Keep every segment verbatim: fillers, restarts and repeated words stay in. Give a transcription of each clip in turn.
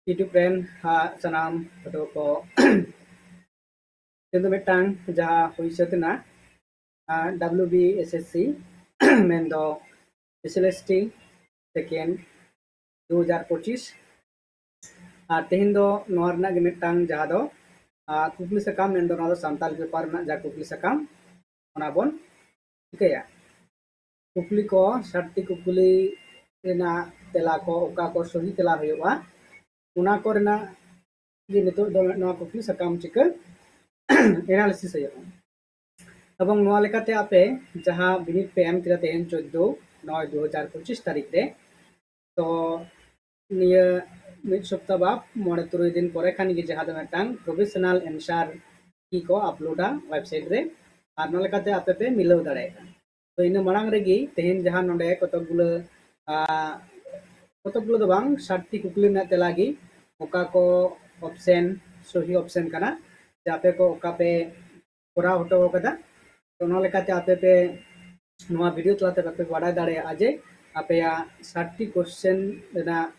YouTube ᱨᱮᱱ ᱦᱟᱸᱜ ᱥᱟᱱᱟᱢ ᱯᱟᱹᱴᱷᱩᱣᱟᱹ ᱠᱚ, ᱛᱮᱦᱮᱧ ᱫᱚ ᱢᱤᱫᱴᱟᱝ ᱡᱟᱦᱟᱸ ᱦᱩᱭ ᱥᱟᱹᱛ ᱮᱱᱟ, ᱟᱨ W B S S C ᱢᱮᱱᱫᱚ S L S T second ᱫᱩ ᱦᱟᱡᱟᱨ ᱯᱚᱸᱪᱤᱥ᱾ ᱟᱨ ᱛᱮᱦᱮᱧ ᱫᱚ ᱱᱚᱣᱟ ᱨᱮᱱᱟᱜ ᱜᱮ ᱢᱤᱫᱴᱟᱝ ᱡᱟᱦᱟᱸ ᱫᱚ, ᱟᱨ ᱠᱩᱠᱞᱤ ᱥᱟᱠᱟᱢ ᱢᱮᱱᱫᱚ ᱱᱚᱣᱟ ᱫᱚ ᱥᱟᱱᱛᱟᱲ ᱯᱮᱯᱟᱨ ᱨᱮᱱᱟᱜ ᱡᱟᱦᱟᱸ ᱠᱩᱠᱞᱤ ᱥᱟᱠᱟᱢ, ᱚᱱᱟ ᱵᱚᱱ ᱴᱷᱤᱠᱟᱹᱭᱟ᱾ ᱠᱩᱠᱞᱤ ᱠᱚ, ᱥᱟᱛᱴᱤ ᱠᱩᱠᱞᱤ ᱨᱮᱱᱟᱜ ᱛᱮᱞᱟ ᱠᱚ, ᱚᱠᱟ ᱠᱚ ᱥᱚᱦᱤ ᱛᱮᱞᱟ ᱦᱩᱭᱩᱜᱼᱟ, ᱚᱱᱟ ᱠᱚ ᱨᱮᱱᱟᱜ ᱜᱮ ᱱᱤᱛᱚᱜ ᱫᱚ ᱱᱚᱣᱟ ᱠᱩᱠᱞᱤ ᱥᱟᱠᱟᱢ ᱪᱤᱠᱟᱹ analysis ᱦᱩᱭᱩᱜᱼᱟ᱾ ᱮᱵᱚᱝ ᱱᱚᱣᱟ ᱞᱮᱠᱟᱛᱮ ᱟᱯᱮ ᱡᱟᱦᱟᱸ ᱵᱤᱱᱤᱰ ᱯᱮ ᱮᱢ ᱠᱮᱫᱟ ᱛᱮᱦᱮᱧ ᱪᱳᱫᱽᱫᱳ ᱱᱚᱭ ᱫᱩ ᱦᱟᱡᱟᱨ ᱯᱚᱸᱪᱤᱥ ᱛᱟᱹᱨᱤᱠᱷ ᱨᱮ, ᱛᱚ ᱱᱤᱭᱟᱹ ᱢᱤᱫ ᱥᱚᱯᱛᱟ ᱵᱟ ᱢᱚᱬᱮ ᱛᱩᱨᱩᱭ ᱫᱤᱱ ᱯᱚᱨᱮ ᱠᱷᱟᱱ ᱜᱮ ᱡᱟᱦᱟᱸ ᱫᱚ ᱢᱤᱫᱴᱟᱝ provisional answer key ᱠᱚ uploadᱟ website ᱨᱮ, ᱟᱨ ᱱᱚᱣᱟ ᱞᱮᱠᱟᱛᱮ ᱟᱯᱮ ᱯᱮ ᱢᱤᱞᱟᱹᱣ ᱫᱟᱲᱮᱭᱟᱜᱼᱟ᱾ ᱛᱚ ᱤᱱᱟᱹ ᱢᱟᱲᱟᱝ ᱨᱮᱜᱮ ᱛᱮᱦᱮᱧ ᱡᱟᱦᱟᱸ ᱱᱚᱰᱮ ᱠᱚᱛᱚᱠ ᱜᱩᱞᱟᱹ, ᱟᱸ, ᱠᱚᱛᱚᱠ ᱜᱩᱞᱟᱹ ᱫᱚ ᱵᱟᱝ, ᱥᱟᱛᱴᱤ ᱠᱩᱠᱞᱤ ᱨᱮᱱᱟᱜ ᱛᱮᱞᱟ ᱜᱮ ᱚᱠᱟ ᱠᱚ option ᱥᱚᱦᱤ option ᱠᱟᱱᱟ, ᱡᱮ ᱟᱯᱮ ᱠᱚ ᱚᱠᱟ ᱯᱮ ᱠᱚᱨᱟᱣ ᱦᱚᱴᱚ ᱟᱠᱟᱫᱟ᱾ ᱛᱚ ᱚᱱᱟ ᱞᱮᱠᱟᱛᱮ ᱟᱯᱮ ᱯᱮ ᱱᱚᱣᱟ video ᱛᱟᱞᱟᱛᱮ ᱟᱯᱮ ᱯᱮ ᱵᱟᱰᱟᱭ ᱫᱟᱲᱮᱭᱟᱜᱼᱟ ᱡᱮ ᱟᱯᱮᱭᱟᱜ ᱥᱟᱛᱴᱤ question ᱨᱮᱱᱟᱜ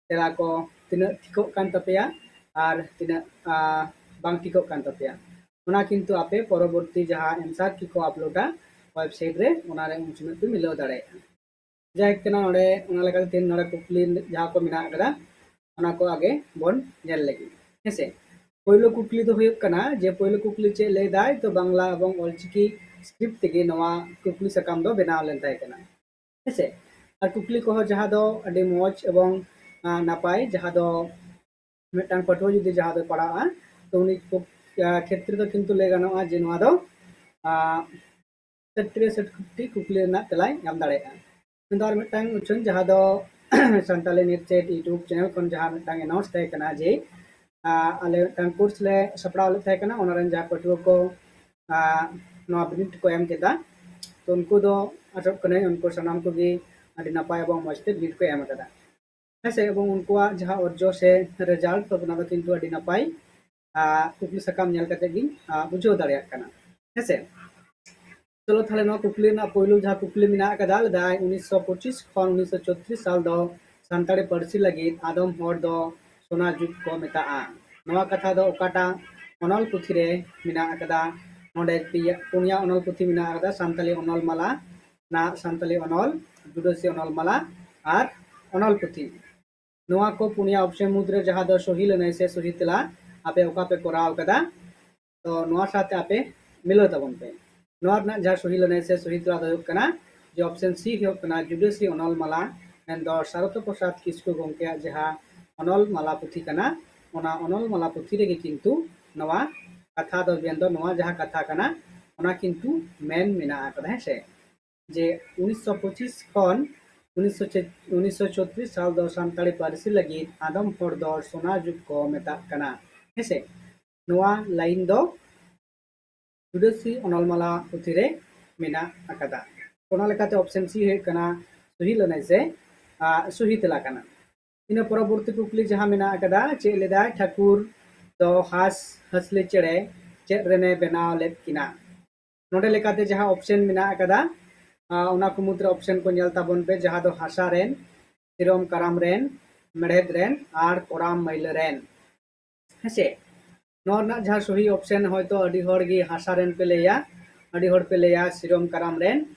ᱛᱮᱞᱟ ᱠᱚ ᱛᱤᱱᱟᱹᱜ ᱴᱷᱤᱠᱚᱜ ᱠᱟᱱ ᱛᱟᱯᱮᱭᱟ ᱟᱨ ᱛᱤᱱᱟᱹᱜ, ᱟᱸ, ᱵᱟᱝ ᱴᱷᱤᱠᱚᱜ ᱠᱟᱱ ᱛᱟᱯᱮᱭᱟ᱾ ᱚᱱᱟ ᱠᱤᱱᱛᱩ ᱟᱯᱮ ᱯᱚᱨᱚᱵᱚᱨᱛᱤ ᱡᱟᱦᱟᱸ answer key ᱠᱚ uploadᱟ website ᱨᱮ, ᱚᱱᱟᱨᱮ ᱩᱱ ᱥᱚᱢᱚᱭ ᱯᱮ ᱢᱤᱞᱟᱹᱣ ᱫᱟᱲᱮᱭᱟᱜᱼᱟ᱾ ᱡᱟᱭᱦᱳᱠ ᱠᱟᱱᱟ ᱱᱚᱰᱮ, ᱚᱱᱟ ᱞᱮᱠᱟᱛᱮ ᱛᱮᱦᱮᱧ ᱱᱚᱰᱮ ᱠᱩᱠᱞᱤ ᱡᱟᱦᱟᱸ ᱠᱚ ᱢᱮᱱᱟᱜ ᱟᱠᱟᱫᱟ, ᱚᱱᱟ ᱠᱚ ᱟᱜᱮ ᱵᱚᱱ ᱧᱮᱞ ᱞᱮᱜᱮ᱾ ᱦᱮᱸᱥᱮ, ᱯᱳᱭᱞᱳ ᱠᱩᱠᱞᱤ ᱫᱚ ᱦᱩᱭᱩᱜ ᱠᱟᱱᱟ ᱡᱮ ᱯᱳᱭᱞᱳ ᱠᱩᱠᱞᱤ ᱪᱮᱫ ᱞᱟᱹᱭ ᱫᱟᱭ, ᱛᱚ ᱵᱟᱝᱞᱟ ᱮᱵᱚᱝ ᱚᱞᱪᱤᱠᱤ script ᱛᱮᱜᱮ ᱱᱚᱣᱟ ᱠᱩᱠᱞᱤ ᱥᱟᱠᱟᱢ ᱫᱚ ᱵᱮᱱᱟᱣ ᱞᱮᱱ ᱛᱟᱦᱮᱸ ᱠᱟᱱᱟ᱾ ᱦᱮᱸᱥᱮ, ᱟᱨ ᱠᱩᱠᱞᱤ ᱠᱚᱦᱚᱸ ᱡᱟᱦᱟᱸ ᱫᱚ ᱟᱹᱰᱤ ᱢᱚᱡᱽ ᱮᱵᱚᱝ, ᱟᱸ, ᱱᱟᱯᱟᱭ, ᱡᱟᱦᱟᱸ ᱫᱚ ᱢᱤᱫᱴᱟᱝ ᱯᱟᱹᱴᱷᱩᱣᱟᱹ ᱡᱩᱫᱤ ᱡᱟᱦᱟᱸ ᱫᱚᱭ ᱯᱟᱲᱦᱟᱜᱼᱟ, ᱛᱚ ᱩᱱᱤ ᱠᱚ, ᱟᱸ, ᱠᱷᱮᱛᱨᱮ ᱫᱚ ᱠᱤᱱᱛᱩ ᱞᱟᱹᱭ ᱜᱟᱱᱚᱜᱼᱟ ᱡᱮ ᱱᱚᱣᱟ ᱫᱚ, ᱟᱸ, ᱥᱟᱛᱴᱤ ᱨᱮ ᱥᱟᱛᱴᱤ ᱠᱩᱠᱞᱤ ᱨᱮᱱᱟᱜ ᱛᱮᱞᱟᱭ ᱮᱢ ᱫᱟᱲᱮᱭᱟᱜᱼᱟ᱾ ᱢᱮᱱᱫᱚ ᱟᱨ ᱢᱤᱫᱴᱟᱝ option ᱡᱟᱦᱟᱸ ᱫᱚ Santali NET SET YouTube channel ᱠᱷᱚᱱ ᱡᱟᱦᱟᱸ ᱢᱤᱫᱴᱟᱝ announce ᱛᱟᱦᱮᱸ ᱠᱟᱱᱟ ᱡᱮ, ᱟᱸ, ᱟᱞᱮ ᱢᱤᱫᱴᱟᱝ course ᱞᱮ ᱥᱟᱯᱲᱟᱣ ᱞᱮᱫ ᱛᱟᱦᱮᱸ ᱠᱟᱱᱟ, ᱚᱱᱟ ᱨᱮᱱ ᱡᱟᱦᱟᱸ ᱯᱟᱹᱴᱷᱩᱣᱟᱹ ᱠᱚ, ᱟᱸ, ᱱᱚᱣᱟ ᱵᱤᱱᱤᱰ ᱠᱚ ᱮᱢ ᱠᱮᱫᱟ, ᱛᱚ ᱩᱱᱠᱩ ᱫᱚ ᱟᱥᱚᱜ ᱠᱟᱹᱱᱟᱹᱧ ᱩᱱᱠᱩ ᱥᱟᱱᱟᱢ ᱠᱚᱜᱮ ᱟᱹᱰᱤ ᱱᱟᱯᱟᱭ ᱮᱵᱚᱝ ᱢᱚᱡᱽ ᱛᱮ ᱵᱤᱱᱤᱰ ᱠᱚ ᱮᱢ ᱟᱠᱟᱫᱟ᱾ ᱦᱮᱸᱥᱮ, ᱮᱵᱚᱝ ᱩᱱᱠᱩᱣᱟᱜ ᱡᱟᱦᱟᱸ ᱚᱨᱡᱚ ᱥᱮ result, ᱛᱚ ᱚᱱᱟ ᱫᱚ ᱠᱤᱱᱛᱩ ᱟᱹᱰᱤ ᱱᱟᱯᱟᱭ, ᱟᱸ, ᱠᱩᱠᱞᱤ ᱥᱟᱠᱟᱢ ᱧᱮᱞ ᱠᱟᱛᱮ ᱜᱤᱧ, ᱟᱸ, ᱵᱩᱡᱷᱟᱹᱣ ᱫᱟᱲᱮᱭᱟᱜ ᱠᱟᱱᱟ᱾ ᱦᱮᱸᱥᱮ, ᱪᱚᱞᱚ ᱛᱟᱦᱞᱮ ᱱᱚᱣᱟ ᱠᱩᱠᱞᱤ ᱨᱮᱱᱟᱜ ᱯᱳᱭᱞᱳ ᱡᱟᱦᱟᱸ ᱠᱩᱠᱞᱤ ᱢᱮᱱᱟᱜ ᱟᱠᱟᱫᱟ, ᱞᱟᱹᱭ ᱫᱟᱭ ᱩᱱᱤᱥᱥᱚ ᱯᱚᱸᱪᱤᱥ ᱠᱷᱚᱱ ᱩᱱᱤᱥᱥᱚ ᱪᱷᱚᱛᱨᱤᱥ ᱥᱟᱞ ᱫᱚ ᱥᱟᱱᱛᱟᱲᱤ ᱯᱟᱹᱨᱥᱤ ᱞᱟᱹᱜᱤᱫ ᱟᱫᱚᱢ ᱦᱚᱲ ᱫᱚ ᱥᱚᱱᱟ ᱡᱩᱜᱽ ᱠᱚ ᱢᱮᱛᱟᱜᱼᱟ᱾ ᱱᱚᱣᱟ ᱠᱟᱛᱷᱟ ᱫᱚ ᱚᱠᱟᱴᱟᱜ ᱚᱱᱚᱞ ᱯᱩᱛᱷᱤ ᱨᱮ ᱢᱮᱱᱟᱜ ᱟᱠᱟᱫᱟ? ᱱᱚᱰᱮ ᱯᱮᱭᱟ, ᱯᱩᱱᱭᱟ ᱚᱱᱚᱞ ᱯᱩᱛᱷᱤ ᱢᱮᱱᱟᱜ ᱟᱠᱟᱫᱟ, ᱥᱟᱱᱛᱟᱲᱤ ᱚᱱᱚᱞ ᱢᱟᱞᱟ, ᱱᱟ ᱥᱟᱱᱛᱟᱲᱤ ᱚᱱᱚᱞ, ᱡᱩᱰᱟᱹᱥᱤ ᱚᱱᱚᱞ ᱢᱟᱞᱟ ᱟᱨ ᱚᱱᱚᱞ ᱯᱩᱛᱷᱤ᱾ ᱱᱚᱣᱟ ᱠᱚ ᱯᱩᱱᱭᱟ ᱚᱯᱥᱮᱱ ᱢᱩᱫᱽᱨᱮ ᱡᱟᱦᱟᱸ ᱫᱚ ᱥᱚᱦᱤ ᱞᱟᱹᱱᱟᱹᱭ ᱥᱮ ᱥᱚᱦᱤ ᱛᱮᱞᱟ, ᱟᱯᱮ ᱚᱠᱟ ᱯᱮ ᱠᱚᱨᱟᱣ ᱠᱟᱫᱟ, ᱛᱚ ᱱᱚᱣᱟ ᱥᱟᱶᱛᱮ ᱟᱯᱮ ᱢᱤᱞᱟᱹᱣ ᱛᱟᱵᱚᱱ ᱯᱮ᱾ ᱱᱚᱣᱟ ᱨᱮᱱᱟᱜ ᱡᱟᱦᱟᱸ ᱥᱚᱦᱤ ᱞᱟᱹᱱᱟᱹᱭ ᱥᱮ ᱥᱚᱦᱤ ᱛᱮᱞᱟ ᱫᱚ ᱦᱩᱭᱩᱜ ᱠᱟᱱᱟ ᱡᱮ ᱚᱯᱥᱮᱱ ᱥᱤ ᱦᱩᱭᱩᱜ ᱠᱟᱱᱟ ᱡᱩᱰᱟᱹᱥᱤ ᱚᱱᱚᱞ ᱢᱟᱞᱟ, ᱢᱮᱱᱫᱚ ᱥᱟᱨᱚᱛᱟ ᱯᱨᱚᱥᱟᱫᱽ ᱠᱤᱥᱠᱩ ᱜᱚᱢᱠᱮᱭᱟᱜ ᱡᱟᱦᱟᱸ ᱚᱱᱚᱞ ᱢᱟᱞᱟ ᱯᱩᱛᱷᱤ ᱠᱟᱱᱟ, ᱚᱱᱟ ᱚᱱᱚᱞ ᱢᱟᱞᱟ ᱯᱩᱛᱷᱤ ᱨᱮᱜᱮ ᱠᱤᱱᱛᱩ ᱱᱚᱣᱟ ᱠᱟᱛᱷᱟ ᱫᱚ, ᱢᱮᱱᱫᱚ ᱱᱚᱣᱟ ᱡᱟᱦᱟᱸ ᱠᱟᱛᱷᱟ ᱠᱟᱱᱟ, ᱚᱱᱟ ᱠᱤᱱᱛᱩ ᱢᱮᱱ ᱢᱮᱱᱟᱜ ᱟᱠᱟᱫᱟ, ᱦᱮᱸ ᱥᱮ? ᱡᱮ ᱩᱱᱤᱥᱥᱚ ᱯᱚᱸᱪᱤᱥ ᱠᱷᱚᱱ ᱩᱱᱤᱥᱥᱚ ᱪᱷᱚᱛᱨᱤᱥ ᱥᱟᱞ ᱫᱚ ᱥᱟᱱᱛᱟᱲᱤ ᱯᱟᱹᱨᱥᱤ ᱞᱟᱹᱜᱤᱫ ᱟᱫᱚᱢ ᱦᱚᱲ ᱫᱚ ᱥᱚᱱᱟ ᱡᱩᱜᱽ ᱠᱚ ᱢᱮᱛᱟᱜ ᱠᱟᱱᱟ, ᱦᱮᱸ ᱥᱮ? ᱱᱚᱣᱟ ᱞᱟᱭᱤᱱ ᱫᱚ ᱡᱩᱰᱟᱹᱥᱤ ᱚᱱᱚᱞᱢᱟᱞᱟ ᱯᱩᱛᱷᱤ ᱨᱮ ᱢᱮᱱᱟᱜ ᱟᱠᱟᱫᱟ᱾ ᱚᱱᱟ ᱞᱮᱠᱟᱛᱮ ᱚᱯᱥᱮᱱ ᱥᱤ ᱦᱩᱭᱩᱜ ᱠᱟᱱᱟ ᱥᱚᱦᱤ ᱞᱟᱹᱱᱟᱹᱭ ᱥᱮ, ᱟ, ᱥᱚᱦᱤ ᱛᱮᱞᱟ ᱠᱟᱱᱟ᱾ ᱤᱱᱟᱹ ᱯᱚᱨᱚᱵᱚᱨᱛᱤ ᱠᱩᱠᱞᱤ ᱡᱟᱦᱟᱸ ᱢᱮᱱᱟᱜ ᱟᱠᱟᱫᱟ, ᱪᱮᱫ ᱞᱮᱫᱟᱭ ᱴᱷᱟᱹᱠᱩᱨ ᱫᱚ ᱦᱟᱸᱥ ᱦᱟᱹᱥᱞᱤ ᱪᱮᱬᱮ ᱪᱮᱫ ᱨᱮᱱᱮ ᱵᱮᱱᱟᱣ ᱞᱮᱫ ᱠᱤᱱᱟ? ᱱᱚᱰᱮ ᱞᱮᱠᱟᱛᱮ ᱡᱟᱦᱟᱸ ᱚᱯᱥᱮᱱ ᱢᱮᱱᱟᱜ ᱟᱠᱟᱫᱟ, ᱟ, ᱚᱱᱟ ᱠᱚ ᱢᱩᱫᱽᱨᱮ ᱚᱯᱥᱮᱱ ᱠᱚ ᱧᱮᱞ ᱛᱟᱵᱚᱱ ᱯᱮ, ᱡᱟᱦᱟᱸ ᱫᱚ ᱦᱟᱥᱟ ᱨᱮᱱ, ᱥᱤᱨᱚᱢ ᱠᱟᱨᱟᱢ ᱨᱮᱱ, ᱢᱮᱲᱦᱮᱫ ᱨᱮᱱ ᱟᱨ ᱠᱚᱲᱟᱢ ᱢᱟᱹᱭᱞᱟᱹ ᱨᱮᱱ, ᱦᱮᱸᱥᱮ? ᱱᱚᱣᱟ ᱨᱮᱱᱟᱜ ᱡᱟᱦᱟᱸ ᱥᱚᱦᱤ ᱚᱯᱥᱮᱱ, ᱦᱚᱭᱛᱳ ᱟᱹᱰᱤ ᱦᱚᱲ ᱜᱮ ᱦᱟᱥᱟ ᱨᱮᱱ ᱯᱮ ᱞᱟᱹᱭᱟ, ᱟᱹᱰᱤ ᱦᱚᱲ ᱯᱮ ᱞᱟᱹᱭᱟ ᱥᱤᱨᱚᱢ ᱠᱟᱨᱟᱢ ᱨᱮᱱ,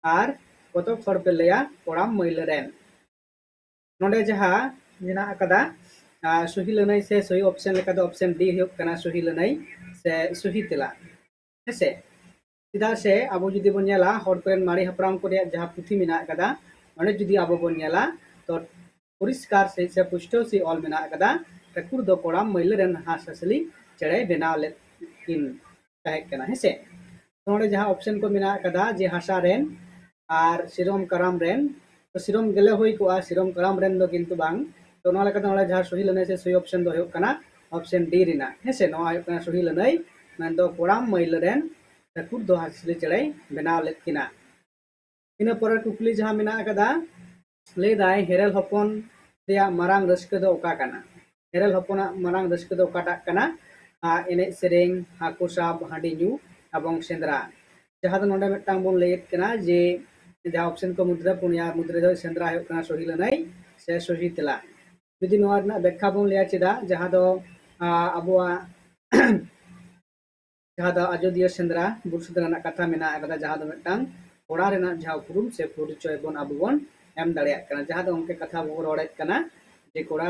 ᱟᱨ ᱠᱚᱛᱚᱠ ᱦᱚᱲ ᱯᱮ ᱞᱟᱹᱭᱟ ᱠᱚᱲᱟᱢ ᱢᱟᱹᱭᱞᱟᱹ ᱨᱮᱱ᱾ ᱱᱚᱰᱮ ᱡᱟᱦᱟᱸ ᱢᱮᱱᱟᱜ ᱟᱠᱟᱫᱟ, ᱟ, ᱥᱚᱦᱤ ᱞᱟᱹᱱᱟᱹᱭ ᱥᱮ ᱥᱚᱦᱤ ᱚᱯᱥᱮᱱ ᱞᱮᱠᱟ ᱫᱚ ᱚᱯᱥᱮᱱ ᱰᱤ ᱦᱩᱭᱩᱜ ᱠᱟᱱᱟ ᱥᱚᱦᱤ ᱞᱟᱹᱱᱟᱹᱭ ᱥᱮ ᱥᱚᱦᱤ ᱛᱮᱞᱟ, ᱦᱮᱸᱥᱮ? ᱪᱮᱫᱟᱜ ᱥᱮ ᱟᱵᱚ ᱡᱩᱫᱤ ᱵᱚᱱ ᱧᱮᱞᱟ, ᱦᱚᱲ ᱠᱚᱨᱮᱱ ᱢᱟᱨᱮ ᱦᱟᱯᱲᱟᱢ ᱠᱚ ᱨᱮᱭᱟᱜ ᱡᱟᱦᱟᱸ ᱯᱩᱛᱷᱤ ᱢᱮᱱᱟᱜ ᱟᱠᱟᱫᱟ, ᱚᱸᱰᱮ ᱡᱩᱫᱤ ᱟᱵᱚ ᱵᱚᱱ ᱧᱮᱞᱟ, ᱛᱚ ᱯᱚᱨᱤᱥᱠᱟᱨ ᱥᱮ, ᱥᱮ ᱯᱩᱥᱴᱟᱹᱣ ᱥᱮ ᱚᱞ ᱢᱮᱱᱟᱜ ᱟᱠᱟᱫᱟ, ᱴᱷᱟᱹᱠᱩᱨ ᱫᱚ ᱠᱚᱲᱟᱢ ᱢᱟᱹᱭᱞᱟᱹ ᱨᱮᱱ ᱦᱟᱸᱥ ᱦᱟᱹᱥᱞᱤ ᱪᱮᱬᱮᱭ ᱵᱮᱱᱟᱣ ᱞᱮᱫ ᱠᱤᱱ ᱛᱟᱦᱮᱸ ᱠᱟᱱᱟ, ᱦᱮᱸᱥᱮ? ᱛᱚ ᱱᱚᱰᱮ ᱡᱟᱦᱟᱸ ᱚᱯᱥᱮᱱ ᱠᱚ ᱢᱮᱱᱟᱜ ᱟᱠᱟᱫᱟ, ᱡᱮ ᱦᱟᱥᱟ ᱨᱮᱱ ᱟᱨ ᱥᱤᱨᱚᱢ ᱠᱟᱨᱟᱢ ᱨᱮᱱ, ᱛᱚ ᱥᱤᱨᱚᱢ ᱜᱮᱞᱮ ᱦᱩᱭ ᱠᱚᱜᱼᱟ, ᱥᱤᱨᱚᱢ ᱠᱟᱨᱟᱢ ᱨᱮᱱ ᱫᱚ ᱠᱤᱱᱛᱩ ᱵᱟᱝ᱾ ᱛᱚ ᱱᱚᱣᱟ ᱞᱮᱠᱟᱛᱮ ᱱᱚᱰᱮ ᱡᱟᱦᱟᱸ ᱥᱚᱦᱤ ᱞᱟᱹᱱᱟᱹᱭ ᱥᱮ ᱥᱚᱦᱤ ᱚᱯᱥᱮᱱ ᱫᱚ ᱦᱩᱭᱩᱜ ᱠᱟᱱᱟ ᱚᱯᱥᱮᱱ ᱰᱤ ᱨᱮᱱᱟᱜ, ᱦᱮᱸᱥᱮ? ᱱᱚᱣᱟ ᱦᱩᱭᱩᱜ ᱠᱟᱱᱟ ᱥᱚᱦᱤ ᱞᱟᱹᱱᱟᱹᱭ, ᱢᱮᱱᱫᱚ ᱠᱚᱲᱟᱢ ᱢᱟᱹᱭᱞᱟᱹ ᱨᱮᱱ ᱴᱷᱟᱹᱠᱩᱨ ᱫᱚ ᱦᱟᱸᱥ ᱦᱟᱹᱥᱞᱤ ᱪᱮᱬᱮᱭ ᱵᱮᱱᱟᱣ ᱞᱮᱫ ᱠᱤᱱᱟ᱾ ᱤᱱᱟᱹ ᱯᱚᱨᱮ ᱠᱩᱠᱞᱤ ᱡᱟᱦᱟᱸ ᱢᱮᱱᱟᱜ ᱟᱠᱟᱫᱟ, ᱞᱟᱹᱭ ᱫᱟᱭ, ᱦᱮᱨᱮᱞ ᱦᱚᱯᱚᱱ ᱨᱮᱭᱟᱜ ᱢᱟᱨᱟᱝ ᱨᱟᱹᱥᱠᱟᱹ ᱫᱚ ᱚᱠᱟ ᱠᱟᱱᱟ? ᱦᱮᱨᱮᱞ ᱦᱚᱯᱚᱱᱟᱜ ᱢᱟᱨᱟᱝ ᱨᱟᱹᱥᱠᱟᱹ ᱫᱚ ᱚᱠᱟᱴᱟᱜ ᱠᱟᱱᱟ? ᱟᱨ ᱮᱱᱮᱡ ᱥᱮᱨᱮᱧ, ᱦᱟᱹᱠᱩ ᱥᱟᱵ, ᱦᱟᱺᱰᱤ ᱧᱩ ᱮᱵᱚᱝ ᱥᱮᱸᱫᱽᱨᱟ᱾ ᱡᱟᱦᱟᱸ ᱫᱚ ᱱᱚᱰᱮ ᱢᱤᱫᱴᱟᱝ ᱵᱚᱱ ᱞᱟᱹᱭᱮᱫ ᱠᱟᱱᱟ ᱡᱮ ᱡᱟᱦᱟᱸ ᱚᱯᱥᱮᱱ ᱠᱚ ᱢᱩᱫᱽᱨᱮ ᱯᱩᱱᱭᱟ ᱢᱩᱫᱽᱨᱮ ᱫᱚ ᱥᱮᱸᱫᱽᱨᱟ ᱦᱩᱭᱩᱜ ᱠᱟᱱᱟ ᱥᱚᱦᱤ ᱞᱟᱹᱱᱟᱹᱭ, ᱥᱮ ᱥᱚᱦᱤ ᱛᱮᱞᱟ᱾ ᱡᱩᱫᱤ ᱱᱚᱣᱟ ᱨᱮᱱᱟᱜ ᱵᱮᱠᱠᱷᱟ ᱵᱚᱱ ᱞᱟᱹᱭᱟ ᱪᱮᱫᱟᱜ, ᱡᱟᱦᱟᱸ ᱫᱚ ᱟᱵᱚᱣᱟᱜ ᱡᱟᱦᱟᱸ ᱫᱚ ᱟᱡᱚᱫᱤᱭᱟᱹ ᱥᱮᱸᱫᱽᱨᱟ ᱵᱩᱨᱩ ᱥᱮᱸᱫᱽᱨᱟ ᱨᱮᱱᱟᱜ ᱠᱟᱛᱷᱟ ᱢᱮᱱᱟᱜ ᱟᱠᱟᱫᱟ, ᱡᱟᱦᱟᱸ ᱫᱚ ᱢᱤᱫᱴᱟᱝ ᱠᱚᱲᱟ ᱨᱮᱱᱟᱜ ᱡᱟᱦᱟᱸ ᱩᱯᱨᱩᱢ ᱥᱮ ᱯᱚᱨᱤᱪᱚᱭ ᱵᱚᱱ ᱟᱵᱚ ᱵᱚᱱ ᱮᱢ ᱫᱟᱲᱮᱭᱟᱜ ᱠᱟᱱᱟ, ᱡᱟᱦᱟᱸ ᱫᱚ ᱚᱱᱠᱟ ᱠᱟᱛᱷᱟ ᱵᱚᱱ ᱨᱚᱲᱮᱫ ᱠᱟᱱᱟ ᱡᱮ ᱠᱚᱲᱟ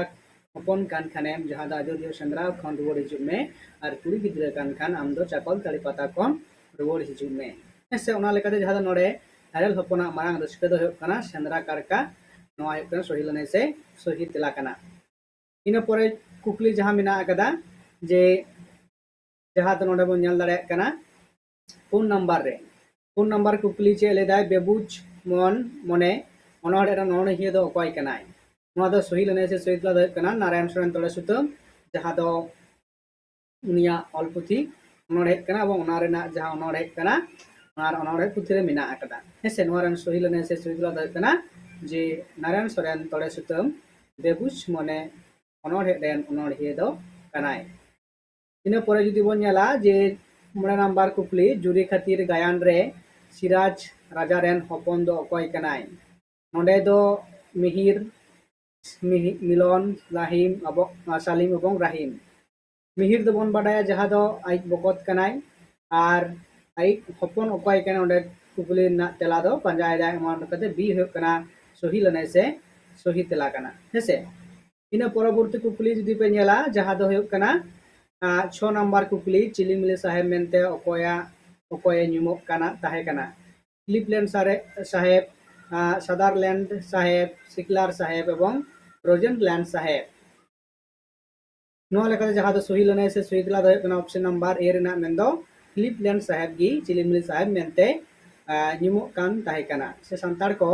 ᱦᱚᱯᱚᱱ ᱠᱟᱱ ᱠᱷᱟᱱᱮᱢ ᱡᱟᱦᱟᱸ ᱫᱚ ᱟᱡᱚᱫᱤᱭᱟᱹ ᱥᱮᱸᱫᱽᱨᱟ ᱠᱷᱚᱱ ᱨᱩᱣᱟᱹᱲ ᱦᱤᱡᱩᱜ ᱢᱮ, ᱟᱨ ᱠᱩᱲᱤ ᱜᱤᱫᱽᱨᱟᱹ ᱠᱟᱱ ᱠᱷᱟᱱ ᱟᱢ ᱫᱚ ᱪᱟᱠᱚᱞ ᱛᱟᱹᱲᱤ ᱯᱟᱛᱟ ᱠᱷᱚᱱ ᱨᱩᱣᱟᱹᱲ ᱦᱤᱡᱩᱜ ᱢᱮ᱾ ᱦᱮᱸ ᱥᱮ, ᱚᱱᱟ ᱞᱮᱠᱟᱛᱮ ᱡᱟᱦᱟᱸ ᱫᱚ ᱱᱚᱰᱮ ᱦᱮᱨᱮᱞ ᱦᱚᱯᱚᱱᱟᱜ ᱢᱟᱨᱟᱝ ᱨᱟᱹᱥᱠᱟᱹ ᱫᱚ ᱦᱩᱭᱩᱜ ᱠᱟᱱᱟ ᱥᱮᱸᱫᱽᱨᱟ ᱠᱟᱨᱠᱟ, ᱱᱚᱣᱟ ᱦᱩᱭᱩᱜ ᱠᱟᱱᱟ ᱥᱚᱦᱤ ᱞᱟᱹᱱᱟᱹᱭ ᱥᱮ ᱥᱚᱦᱤ ᱛᱮᱞᱟ ᱠᱟᱱᱟ᱾ ᱤᱱᱟᱹ ᱯᱚᱨᱮ ᱠᱩᱠᱞᱤ ᱡᱟᱦᱟᱸ ᱢᱮᱱᱟᱜ ᱟᱠᱟᱫᱟ ᱡᱮ ᱡᱟᱦᱟᱸ ᱫᱚ ᱱᱚᱰᱮ ᱵᱚᱱ ᱧᱮᱞ ᱫᱟᱲᱮᱭᱟᱜ ᱠᱟᱱᱟ ᱯᱩᱱ ᱱᱟᱢᱵᱟᱨ ᱨᱮ, ᱯᱩᱱ ᱱᱟᱢᱵᱟᱨ ᱠᱩᱠᱞᱤ ᱪᱮᱫ ᱞᱟᱹᱭᱫᱟᱭ, ᱵᱮᱵᱩᱡ ᱢᱚᱱ ᱢᱚᱱᱮ ᱚᱱᱚᱬᱦᱮ ᱨᱮᱱ ᱚᱱᱚᱬᱦᱤᱭᱟᱹ ᱫᱚ ᱚᱠᱚᱭ ᱠᱟᱱᱟᱭ? ᱱᱚᱣᱟ ᱫᱚ ᱥᱚᱦᱤ ᱞᱟᱹᱱᱟᱹᱭ ᱥᱮ ᱥᱚᱦᱤ ᱛᱮᱞᱟ ᱫᱚ ᱦᱩᱭᱩᱜ ᱠᱟᱱᱟ ᱱᱟᱨᱟᱭᱚᱱ ᱥᱚᱨᱮᱱ ᱛᱚᱲᱮ ᱥᱩᱛᱟᱹᱢ, ᱡᱟᱦᱟᱸ ᱫᱚ ᱩᱱᱤᱭᱟᱜ ᱚᱞ ᱯᱩᱛᱷᱤ ᱚᱱᱚᱬᱦᱮ ᱠᱟᱱᱟ ᱮᱵᱚᱝ ᱚᱱᱟ ᱨᱮᱱᱟᱜ ᱡᱟᱦᱟᱸ ᱚᱱᱚᱬᱦᱮ ᱠᱟᱱᱟ, ᱚᱱᱟ ᱚᱱᱚᱬᱦᱮ ᱯᱩᱛᱷᱤ ᱨᱮ ᱢᱮᱱᱟᱜ ᱟᱠᱟᱫᱟ᱾ ᱦᱮᱸ ᱥᱮ, ᱱᱚᱣᱟ ᱨᱮᱱ ᱥᱚᱦᱤ ᱞᱟᱹᱱᱟᱹᱭ ᱥᱮ ᱥᱚᱦᱤ ᱛᱮᱞᱟ ᱫᱚ ᱦᱩᱭᱩᱜ ᱠᱟᱱᱟ ᱡᱮ ᱱᱟᱨᱟᱭᱚᱱ ᱥᱚᱨᱮᱱ ᱛᱚᱲᱮ ᱥᱩᱛᱟᱹᱢ ᱵᱮᱵᱩᱡ ᱢᱚᱱᱮ ᱚᱱᱚᱬᱦᱮ ᱨᱮᱱ ᱚᱱᱚᱬᱦᱤᱭᱟᱹ ᱫᱚ ᱠᱟᱱᱟᱭ᱾ ᱤᱱᱟᱹ ᱯᱚᱨᱮ ᱡᱩᱫᱤ ᱵᱚᱱ ᱧᱮᱞᱟ ᱡᱮ ᱢᱚᱬᱮ ᱱᱟᱢᱵᱟᱨ ᱠᱩᱠᱞᱤ, ᱡᱩᱨᱤ ᱠᱷᱟᱹᱛᱤᱨ ᱜᱟᱭᱟᱱ ᱨᱮ ᱥᱤᱨᱟᱡᱽ ᱨᱟᱡᱟ ᱨᱮᱱ ᱦᱚᱯᱚᱱ ᱫᱚ ᱚᱠᱚᱭ ᱠᱟᱱᱟᱭ? ᱱᱚᱰᱮ ᱫᱚ ᱢᱤᱦᱤᱨ, ᱢᱤᱦᱤ-, ᱢᱤᱞᱚᱱ, ᱞᱟᱦᱤᱢ, ᱟᱵᱚ-, ᱥᱟᱞᱤᱢ ᱮᱵᱚᱝ ᱨᱟᱦᱤᱢ᱾ ᱢᱤᱦᱤᱨ ᱫᱚᱵᱚᱱ ᱵᱟᱰᱟᱭᱟ ᱡᱟᱦᱟᱸ ᱫᱚ ᱟᱡ ᱵᱚᱠᱚᱛ ᱠᱟᱱᱟᱭ, ᱟᱨ ᱟᱡ ᱦᱚᱯᱚᱱ ᱚᱠᱚᱭ ᱠᱟᱱᱟᱭ, ᱚᱸᱰᱮ ᱠᱩᱠᱞᱤ ᱨᱮᱱᱟᱜ ᱛᱮᱞᱟ ᱫᱚ ᱯᱟᱸᱡᱟᱭᱮᱫᱟᱭ, ᱚᱱᱟ ᱞᱮᱠᱟᱛᱮ ᱵᱤ ᱦᱩᱭᱩᱜ ᱠᱟᱱᱟ ᱥᱚᱦᱤ ᱞᱟᱹᱱᱟᱹᱭ ᱥᱮ ᱥᱚᱦᱤ ᱛᱮᱞᱟ ᱠᱟᱱᱟ᱾ ᱦᱮᱸᱥᱮ, ᱤᱱᱟᱹ ᱯᱚᱨᱚᱵᱚᱨᱛᱤ ᱠᱩᱠᱞᱤ ᱡᱩᱫᱤ ᱯᱮ ᱧᱮᱞᱟ, ᱡᱟᱦᱟᱸ ᱫᱚ ᱦᱩᱭᱩᱜ ᱠᱟᱱᱟ, ᱟᱸ, ᱪᱷᱚ ᱱᱟᱢᱵᱟᱨ ᱠᱩᱠᱞᱤ, ᱪᱤᱞᱤᱢᱤᱞᱤ ᱥᱟᱦᱮᱵᱽ ᱢᱮᱱᱛᱮ ᱚᱠᱚᱭᱟᱜ, ᱚᱠᱚᱭᱮ ᱧᱩᱢᱚᱜ ᱠᱟᱱᱟ, ᱛᱟᱦᱮᱸ ᱠᱟᱱᱟ? ᱠᱞᱤᱯᱞᱮᱱᱰ ᱥᱟᱨᱮ-, ᱥᱟᱦᱮᱵᱽ, ᱟᱸ, ᱥᱟᱫᱟᱨᱞᱮᱱᱰ ᱥᱟᱦᱮᱵᱽ, ᱥᱤᱠᱞᱟᱨ ᱥᱟᱦᱮᱵᱽ ᱮᱵᱚᱝ ᱨᱳᱡᱮᱱᱞᱮᱱᱰ ᱥᱟᱦᱮᱵᱽ᱾ ᱱᱚᱣᱟ ᱞᱮᱠᱟᱛᱮ ᱡᱟᱦᱟᱸ ᱫᱚ ᱥᱚᱦᱤ ᱞᱟᱹᱱᱟᱹᱭ ᱥᱮ ᱥᱚᱦᱤ ᱛᱮᱞᱟ ᱫᱚ ᱦᱩᱭᱩᱜ ᱠᱟᱱᱟ option number A ᱨᱮᱱᱟᱜ, ᱢᱮᱱᱫᱚ ᱠᱞᱤᱯᱞᱮᱱᱰ ᱥᱟᱦᱮᱵᱽ ᱜᱮ ᱪᱤᱞᱤᱢᱤᱞᱤ ᱥᱟᱦᱮᱵᱽ ᱢᱮᱱᱛᱮ, ᱟᱸ, ᱧᱩᱢᱚᱜ ᱠᱟᱱ ᱛᱟᱦᱮᱸ ᱠᱟᱱᱟ᱾ ᱥᱮ ᱥᱟᱱᱛᱟᱲ ᱠᱚ,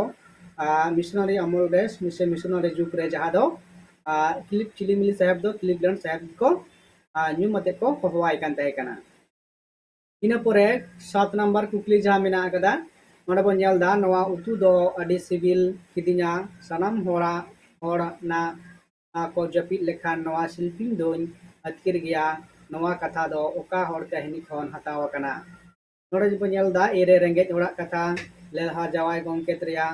ᱟᱸ, ᱢᱤᱥᱚᱱᱟᱨᱤ ᱟᱢᱚᱞ ᱨᱮ ᱥᱮ ᱢᱤᱥᱚᱱᱟᱨᱤ ᱡᱩᱜᱽ ᱨᱮ ᱡᱟᱦᱟᱸ ᱫᱚ, ᱟᱸ, ᱠᱞᱤᱯ-, ᱪᱤᱞᱤᱢᱤᱞᱤ ᱥᱟᱦᱮᱵᱽ ᱫᱚ ᱠᱞᱤᱯᱞᱮᱱᱰ ᱥᱟᱦᱮᱵᱽ ᱜᱮᱠᱚ, ᱟᱸ, ᱧᱩᱢ ᱟᱛᱮ ᱠᱚ ᱦᱚᱦᱚᱣᱟᱭ ᱠᱟᱱ ᱛᱟᱦᱮᱸ ᱠᱟᱱᱟ᱾ ᱤᱱᱟᱹ ᱯᱚᱨᱮ ᱥᱟᱛ ᱱᱟᱢᱵᱟᱨ ᱠᱩᱠᱞᱤ ᱡᱟᱦᱟᱸ ᱢᱮᱱᱟᱜ ᱟᱠᱟᱫᱟ, ᱱᱚᱰᱮ ᱵᱚᱱ ᱧᱮᱞ ᱮᱫᱟ, ᱱᱚᱣᱟ ᱩᱛᱩ ᱫᱚ ᱟᱹᱰᱤ ᱥᱤᱵᱤᱞ ᱠᱤᱫᱤᱧᱟ, ᱥᱟᱱᱟᱢ ᱦᱚᱲᱟᱜ, ᱦᱚᱲ ᱚᱱᱟ, ᱟ, ᱠᱚ ᱡᱟᱹᱯᱤᱫ ᱞᱮᱠᱷᱟᱱ ᱱᱚᱣᱟ ᱥᱤᱞᱯᱤᱧ ᱫᱚᱧ ᱟᱹᱛᱠᱤᱨ ᱜᱮᱭᱟ, ᱱᱚᱣᱟ ᱠᱟᱛᱷᱟ ᱫᱚ ᱚᱠᱟ ᱦᱚᱲ ᱠᱟᱹᱦᱱᱤ ᱠᱷᱚᱱ ᱦᱟᱛᱟᱣ ᱟᱠᱟᱱᱟ? ᱱᱚᱰᱮ ᱵᱚᱱ ᱧᱮᱞ ᱮᱫᱟ, A ᱨᱮ ᱨᱮᱸᱜᱮᱡ ᱦᱚᱲᱟᱜ ᱠᱟᱛᱷᱟ, ᱞᱮᱞᱦᱟ ᱡᱟᱶᱟᱭ ᱜᱚᱢᱠᱮ ᱛᱮᱨᱮᱭᱟ,